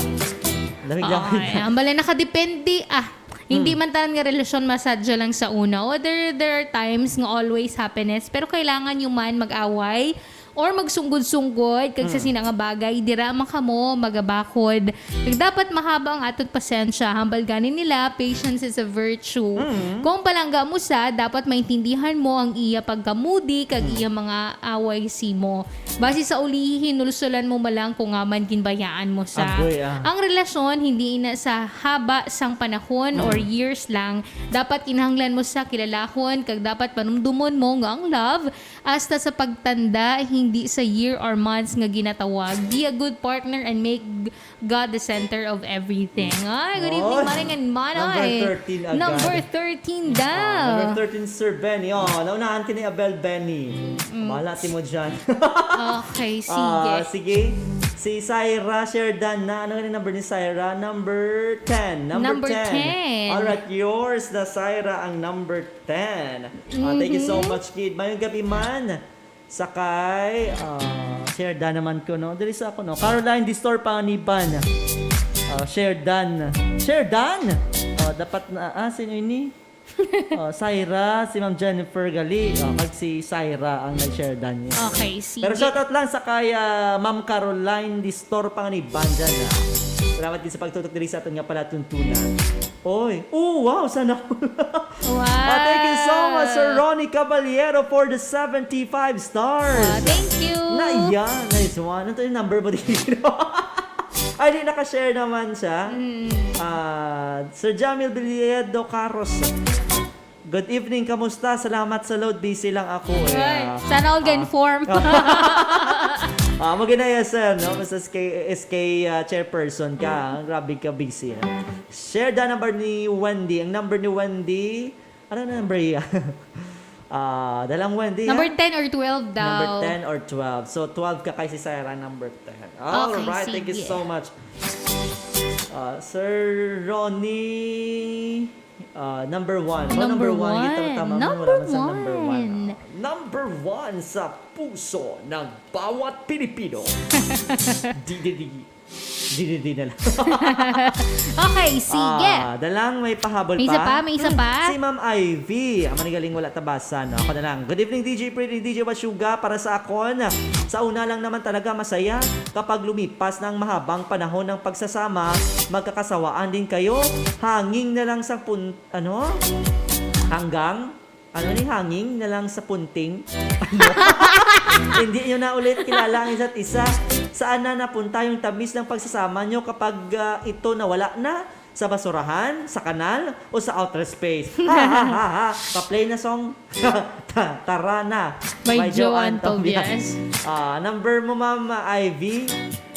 Lamig lang. Ay, ang bala nakadepende, ah. Hindi Hmm. man tanan nga relasyon masadya lang sa una. O there, there are times nga always happiness, pero kailangan nyo man mag-away or magsunggod-sunggod kag sa Mm. sina nga bagay, dira man kamo magabakod. Kag dapat mahaba ang aton pasensya. Hambal gani nila, patience is a virtue. Mm. Kung palangga mo sa, dapat maintindihan mo ang iya pagkamudi kag Mm. iya mga away simo. Basi sa ulihi, hinulsulan mo malang kung nga man ginbayaan mo sa. Agoy, ah. Ang relasyon, hindi ina sa haba sang panahon Mm. or years lang. Dapat kinahanglan mo sa kilalahon, kag dapat panumdumon mo nga ang love Hasta sa pagtanda, hindi sa year or months nga ginatawag. Be a good partner and make God the center of everything. Ay, good evening, Oy, Maring and Manoy. Number thirteen agad. Number thirteen daw. Ah, number thirteen, Sir Benny. Oh, naunahan ka ni Abel Benny. Mm. Bahala ti mo dyan. Okay, sige. Ah, sige. Si Syra Sherdan na. Ano nga number ni Syra? Number ten. Number Number ten. ten. All right, yours na, Syra, ang number ten. Ah, thank you so Mhm. much, kid. Mayong gabi man. Sakay, ah, Sherdan naman ko, no? Diri sa ako, no? Caroline Distor Panganiban. Ah, Sherdan. Sherdan! Ah, dapat na, ah, sino ini? Ah, Syra, si Ma'am Jennifer Gali. Ah, kag si Syra ang nag-Sherdan niya. Okay, sige. Pero shoutout lang sa kay, ah, Ma'am Caroline Distor Panganiban dyan, ah. Salamat din sa pagtutok diri sa aton nga palatuntunan. Oy. Oh, wow. Sana all. Wow. Ah, thank you so much, Sir Ronnie Caballero, for the seventy-five stars. Wow, thank you. Na, yan. Nice one. Ano to yung number mo dito? Ay, di, naka-share naman siya. Mm. Ah, Sir Jamil Villedo Carros. Good evening, kamusta? Salamat sa load. Busy lang ako, eh. Ay, Ah, sana all ah. ga-inform. Ah, maginaya, sir, no? Basta S K, S K, ah, chairperson ka, Mm. ah. Grabe ka busy, ah. Share the number ni Wendy. Ang number ni Wendy, ano na number iya? Ah, dalang Wendy, Number ha? ten or twelve daw. Number ten or twelve. So, twelve ka kay si Sarah, number ten. All Okay, right, thank you sige. so much. Ah, Sir Ronnie, ah, number one. Oh, Number number one. Kita mo, one. tama mo, Number wala man sa number one, one. ah. Number one sa puso ng bawat Pilipino. Di, di, di. Di, di, di na lang. Okay, sige. Ah, dalang may pahabol May isa pa? pa, may isa Hmm, pa? si Ma'am Ivy. Ang manigaling wala tabasa, no? Ako na lang. Good evening, D J Pretty, D J Washuga. Para sa akon, sa una lang naman talaga masaya kapag lumipas na ang mahabang panahon ng pagsasama, magkakasawaan din kayo. Hanging na lang sa pun-, ano? Hanggang? Ano ni, hanging na lang sa punting? Ano? Hindi nyo na ulit kilala ang isa't isa. Saan na napunta yung tamis ng pagsasama nyo kapag, ah, ito nawala na? Sa basurahan, sa kanal, o sa outer space? Ha, ha, ha, ha. Pa-play na song. Ta-, tara na. By By Joan Joan Tobias. Tobias. Ah, number mo, Ma'am Ivy.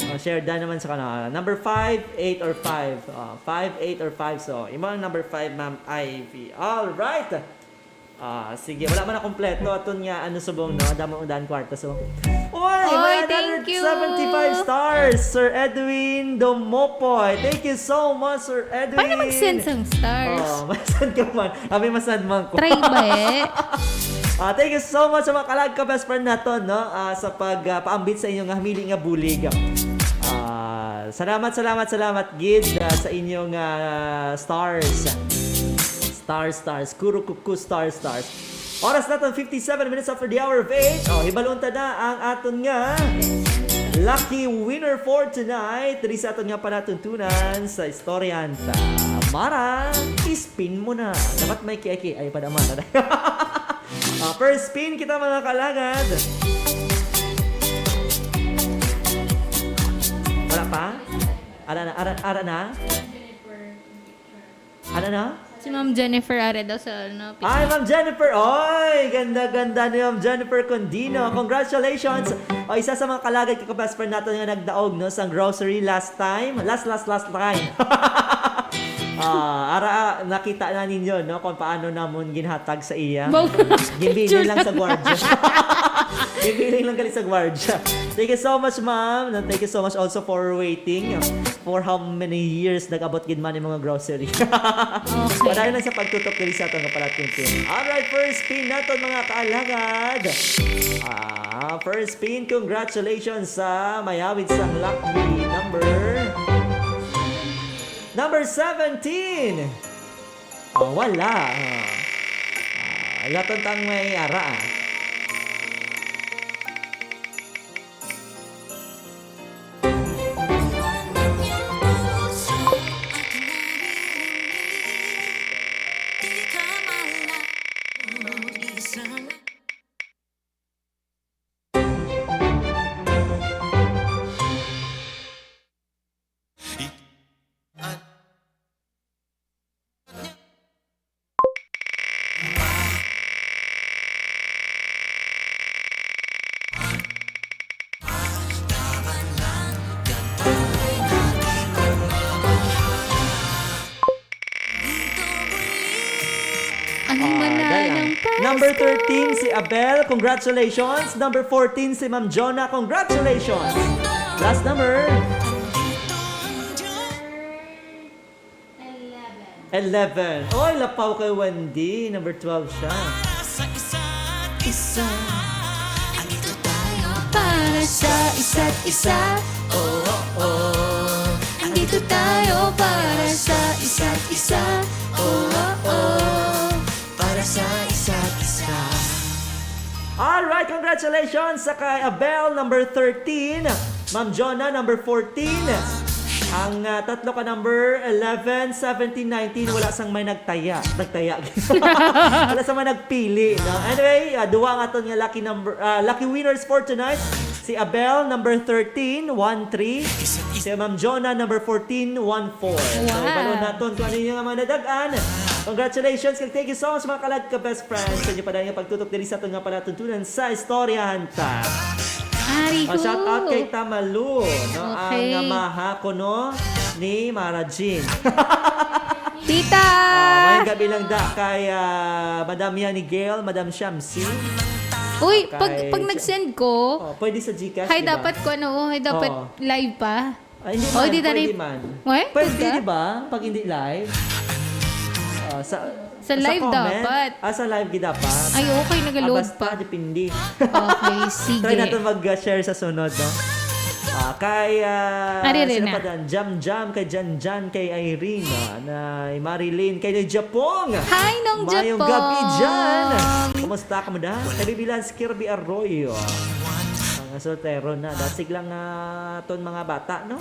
Ah, share da naman sa kanal. Number five, eight, or five. Ah, five, eight, or five. So, imo ang number five, Ma'am Ivy. All right. Ah, sige, wala man na kompleto aton nga, ano, subong, no? Damo ang daan kwarta, so. Oy, Oy, may another thank you. seventy-five stars, Sir Edwin Domopoy. Thank you so much, Sir Edwin. Paano mag-send sang stars? Oh, mag-send ka man. Abi, masend man ko. Try ba eh? Ah, thank you so much sa mga kalag ka best friend naton, no? Ah, sa pag, ah, paambit sa inyo nga hamili nga bulig. Ah, salamat, salamat, salamat, gid, ah, sa inyong, ah, stars. Star, stars. Kuro, kuku, star, stars. Oras naton, fifty-seven minutes after the hour of eight. Oh, hibalon ta na ang aton nga lucky winner for tonight. Diri sa aton nga palatuntunan sa Istoryahan Ta. Mara, spin mo na. Dapat may kiaki. Ay, padama na. Ah, first spin kita, mga kalagad. Wala pa? Ara na, ara, ara na? Ano na? Si Ma'am Jennifer Aredo sa, ano, Ay, Ma'am Jennifer! Oy! Ganda-ganda ni Ma'am Jennifer Condino. Congratulations! O, isa sa mga kalagad ka best friend natin nga nagdaog, no, sa grocery last time. Last, last, last time. Ah, ara, ah, nakita na ninyo, no, kung paano namon ginhatag sa iya. Wow. Ginbilin lang sa gwardiya. Ginbilin lang gali sa gwardiya. Thank you so much, ma'am. And thank you so much also for waiting. For how many years nag-abot gid man yung mga grocery. Okay. Padayon lang sa pagtutok diri sa atong kapalatuntunan. Alright, first pin naton, mga kaalagad. Ah, first pin, congratulations sa mayawid sang lucky number. Number seventeen. Oh, wala. Ah, ah, laton tang may ara, ah. Ang Ah, himala dala. ng Pasko. Number thirteen, si Abel. Congratulations. Number fourteen, si Ma'am Jonah. Congratulations. Last number. Eleven. Oy, lapaw kay Wendy. Number twelve siya. Isa. Andito tayo para sa isa't isa. Oh, oh, oh. Andito tayo para sa isa't isa. Oh, oh, oh. Para sa isa't isa. Alright, congratulations sa kay Abel, number thirteen. Ma'am Jonah, number fourteen. Ang, ah, tatlo ka number, eleven, seventeen, nineteen, wala sang may nagtaya. Nagtaya. Wala sang may nagpili, no? Anyway, ah, duwa ang aton nga lucky number, ah, lucky winners for tonight. Si Abel, number thirteen, one three. Si Ma'am Jonah, number fourteen, one four. So, Wow. ibalo naton kung ano yung mga nadag-an. Congratulations, kag thank you so much, mga kalag ka best friends. Sa inyo pa dahil nga pagtutok diri sa aton nga palatuntunan sa Istoryahan Ta. Ari Oh, shout out ho. kay Tamalu, no? Ang, Okay. ah, maha kuno ni Mara Jean. Tita! Ah, mayong gabi lang da kay, ah, Madam Yani Gail, Madam Shamsi. Uy, Kay pag, pag Ch-, nag-send ko, oh, pwede sa GCash, hay, di ba? dapat ko ano, oh, hay, dapat Oo. live pa. Ah, hindi Oh, man, hindi na pwede rin. man. Uy, Pwede, puta. di ba? Pag hindi live. Ah, sa, Sa sa live comment. dapat. Ah, sa live gid dapat. Ay, okay, Ah, nagaload basta, pa. depende. Okay, sige. Try natin mag-share sa sunod, no? Ah, kay, ah, Ari rin sino na. pa dyan? Jam Jam, kay Jan Jan, kay Irene, ah, na Marilyn, kay Noy Japong. Hi, Nong Mayong Japong. gabi dyan. Kumusta ka mo da? Kay Bibi Lance Kirby Arroyo. Mga soltero na. Dasig lang, ah, ton mga bata, no?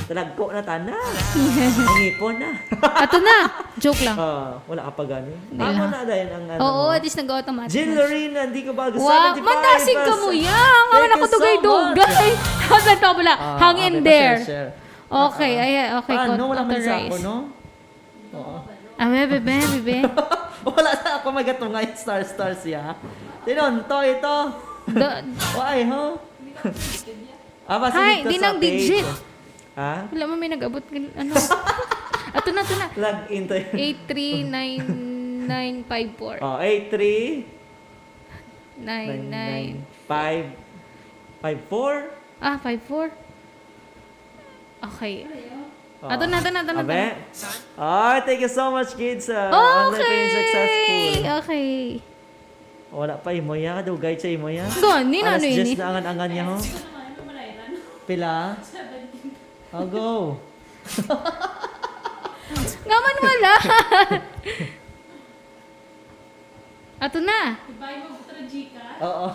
Talagko na tana. Ang ipon na. Ato na. Joke lang. Ah, wala ka pa gani. Hindi Amo lang. na dahil ang ano Oo, mo. at least nag-automatic Jill na. Lorena, hindi ko bago. Wa-, seventy-five mandasig ka mo, pesos. yang. Ang Thank anak ko you so dugay-dugay. much. Hanggang to pala. Ah, Hang okay, in there. pa-share, share. Okay, Ah, ah. ay, okay, Paano? Walang mali sa ako, authorize. no? Oo. Ah, bebe, bebe, bebe. Wala sa ako magatungay, star, star siya. Tinonto ito. Do- Why, ho? Ah, basta Hi, dito di sa nang page. digit. Ha? Wala man may nag-abot ng ano. Ato na, ato na. Log in tayo. Eight three nine nine five four. Oh, eight three Nine nine. nine nine five five four. Ah, five four. Okay. Oh. Ato na, ato na, ato na, ato Abe? na. Ah, thank you so much, kids. Ah, online payment Okay. successful. Okay. Wala pa imo ya, dugay sa imo ya. Gani na, Alas ano diyes ini? na angan-angan niya, ho. Pila? I'll go. Nga man wala. Ato na. Goodbye mo, Butra Gcash. Oo.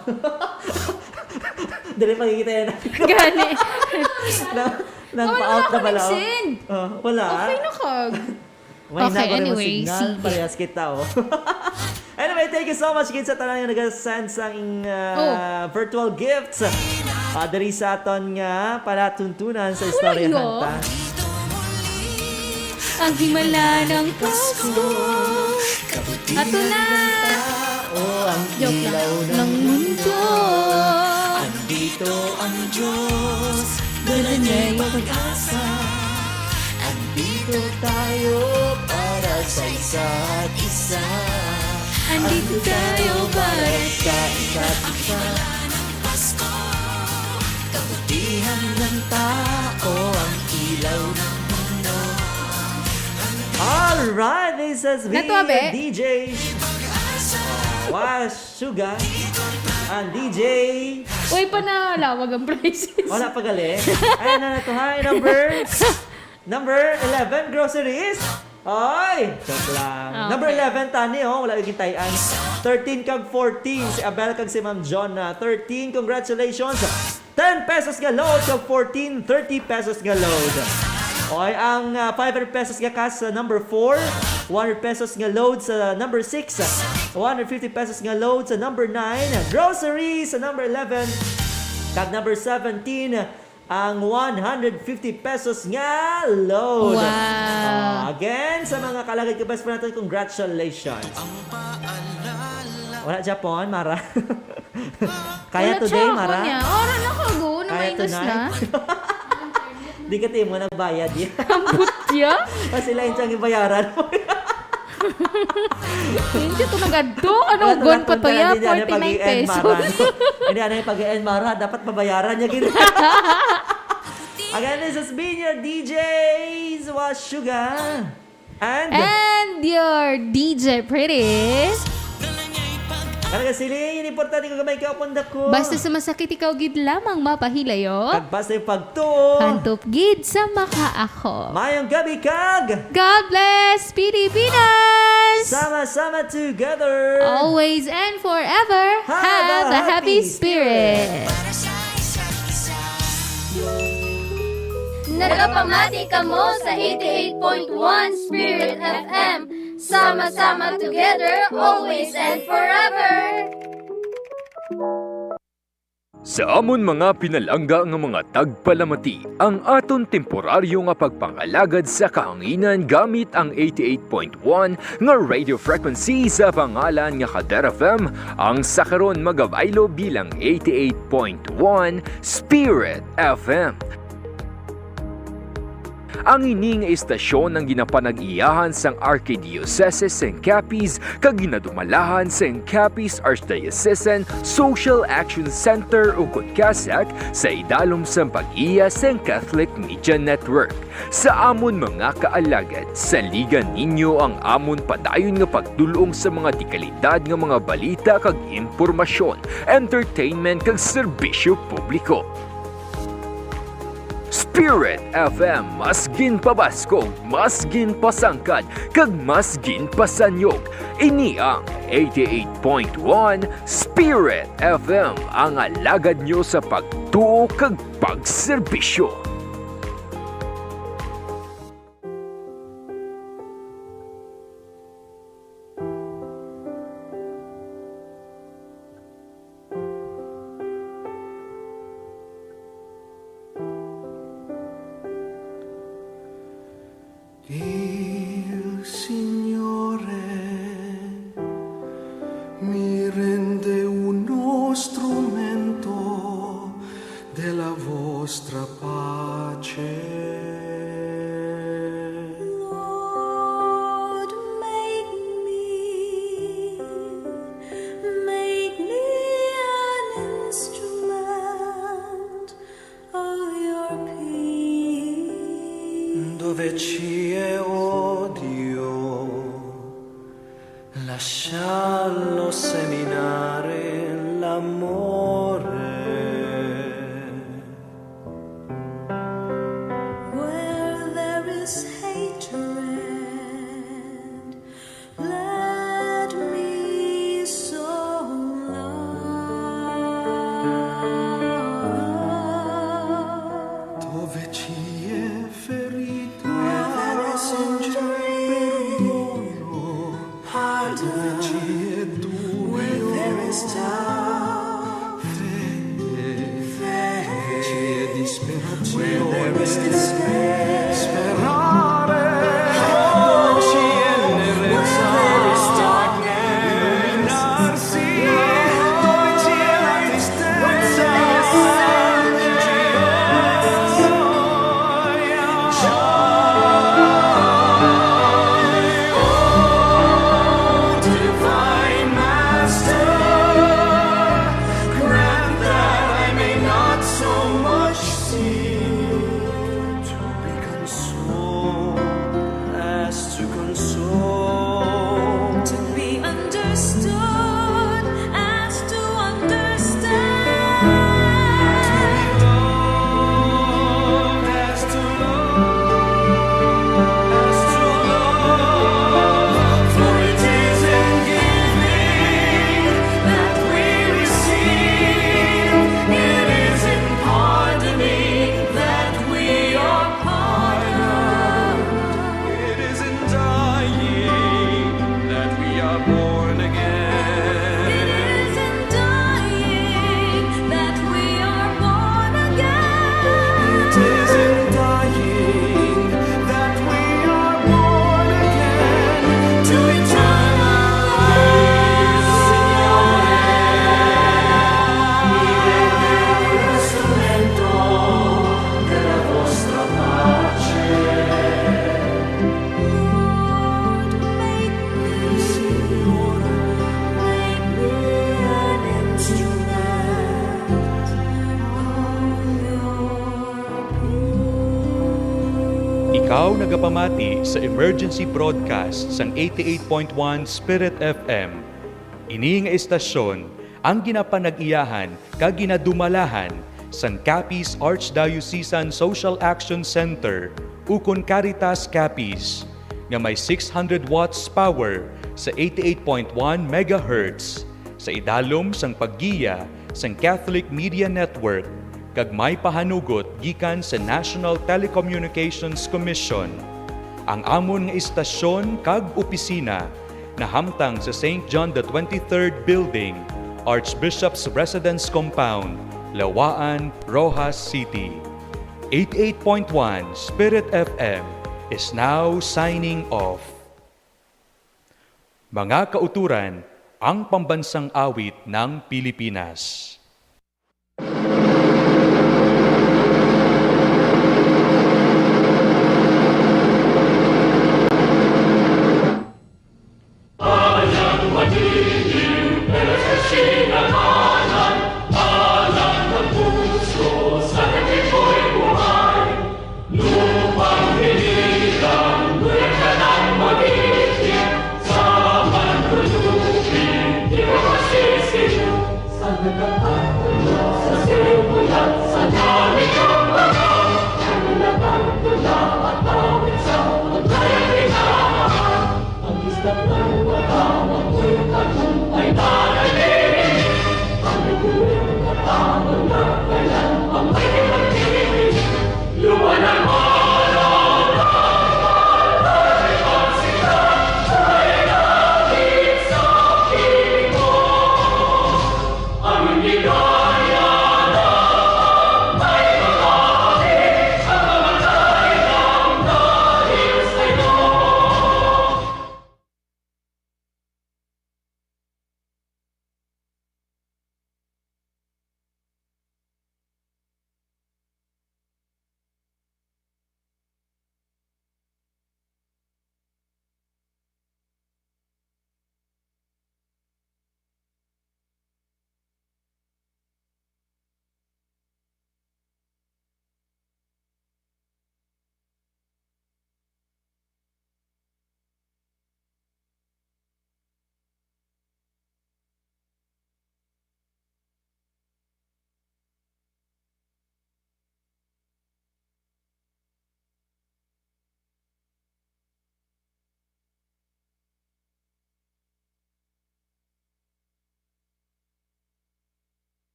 Dali, makikita yan. Gani. Nang, nang Wala pa-out na na ako pala, oh. nag-send. Oh, wala. Okay na kag. May Okay, nagwala mo anyway, signal, sige. parehas kita, oh. Anyway, thank you so much, kids, sa tanan nga nag-send sang, ah, Oh. virtual gifts. Ah, diri sa aton nga palatuntunan sa Wala istorya yun. kanta. Ang himala ng Pasko. Ato na. Oh, ang Joke lang. ilaw ng mundo. Andito ang Diyos, dala niya'y pag-asa. Andito tayo para sa isa't isa. Andito tayo para sa isa't isa. Kabutihan ng tao ang ilaw ng mundo. Alright, this has been Nato, abe? D J Wash Suga, ang D J. Uy, panalawag ang prices. Wala pa gali. Ayan na, na to. Hi, number, number eleven, groceries. Ay, joke lang. Ah, Number okay. eleven, tani, oh, wala lagi tayan. Thirteen kag fourteen, si Abel kag si Ma'am John na thirteen. Congratulations. Ten pesos nga load kag fourteen, thirty pesos nga load. Okay, ang, ah, five hundred pesos nga cash sa number four, one hundred pesos nga load sa number six, one hundred fifty pesos nga load sa number nine, grocery sa number eleven, kag number seventeen, ang one hundred fifty pesos nga load. Wow. Ah, again, sa mga kalagad ka best friend natin, congratulations. Wala Japon, Mara. Kaya Wala today, siya ako Mara? niya. Ora na ko, go. Na Kaya minus tonight? na. Di ka timo nagbayad, eh. Ang butya? Kasi lain siyang ibayaran mo. Hindi to nag-adto. Ano, Wala to gon pa to, napunta, ya? hindi, hindi, ano, Forty-nine pag-i-end, pesos. Mara. Hindi, ano yung pag-i-end, Mara? Dapat babayaran niya, gini. Again, this has been your D Js, Washuga. And And your D J Pretty. Talaga sila, yun importante ko gamay ka, punda ko. Basta sa masakit ikaw gid lamang mapahilayo. Kag basta yung pagtuo. Hantop gid sa makaako. Mayong gabi kag God bless Pilipinas! Sama-sama together. Always and forever, Have have a a happy happy spirit. spirit. Nagapamati kamo sa eighty-eight point one Spirit F M. Sama-sama together, always and forever. Sa amon mga pinalangga nga mga tagpalamati, ang aton temporaryo nga pagpangalagad sa kahanginan gamit ang eighty-eight point one nga radio frequency sa pangalan nga Kader F M, ang sa karon magabaylo bilang eighty-eight point one Spirit F M. Ang ini nga istasyon ang ginapanag-iyahan sang Arkidiocese sang Capiz kag ginadumalahan sang Capiz Archdiocesan Social Action Center, ukon CASAC, sa idalom sang pag-iya sang Catholic Media Network. Sa amon mga kaalagad, saligan ninyo ang amon padayon nga pagdul-ong sa mga dekalidad nga mga balita kag impormasyon, entertainment kag serbisyo publiko. Spirit F M, mas ginpabaskog, mas ginpasangkad, kag mas ginpasanyog. Ini ang eighty-eight point one Spirit F M, ang alagad nyo sa pagtuo kag pagserbisyo. Kapamati sa emergency broadcast sang eighty-eight point one Spirit F M. Ini nga istasyon ang ginapanag-iyahan kag ginadumalahan sang Capiz Archdiocesan Social Action Center, ukon Caritas Capiz, nga may six hundred watts power sa eighty-eight point one megahertz, sa idalom sang paggiya sang Catholic Media Network kag may pahanugot gikan sa National Telecommunications Commission. Ang amon nga istasyon kag opisina nahamtang sa Saint John the twenty-third Building, Archbishop's Residence Compound, Lawaan, Roxas City. Eighty-eight point one Spirit F M is now signing off. Mga kauturan, ang pambansang awit ng Pilipinas.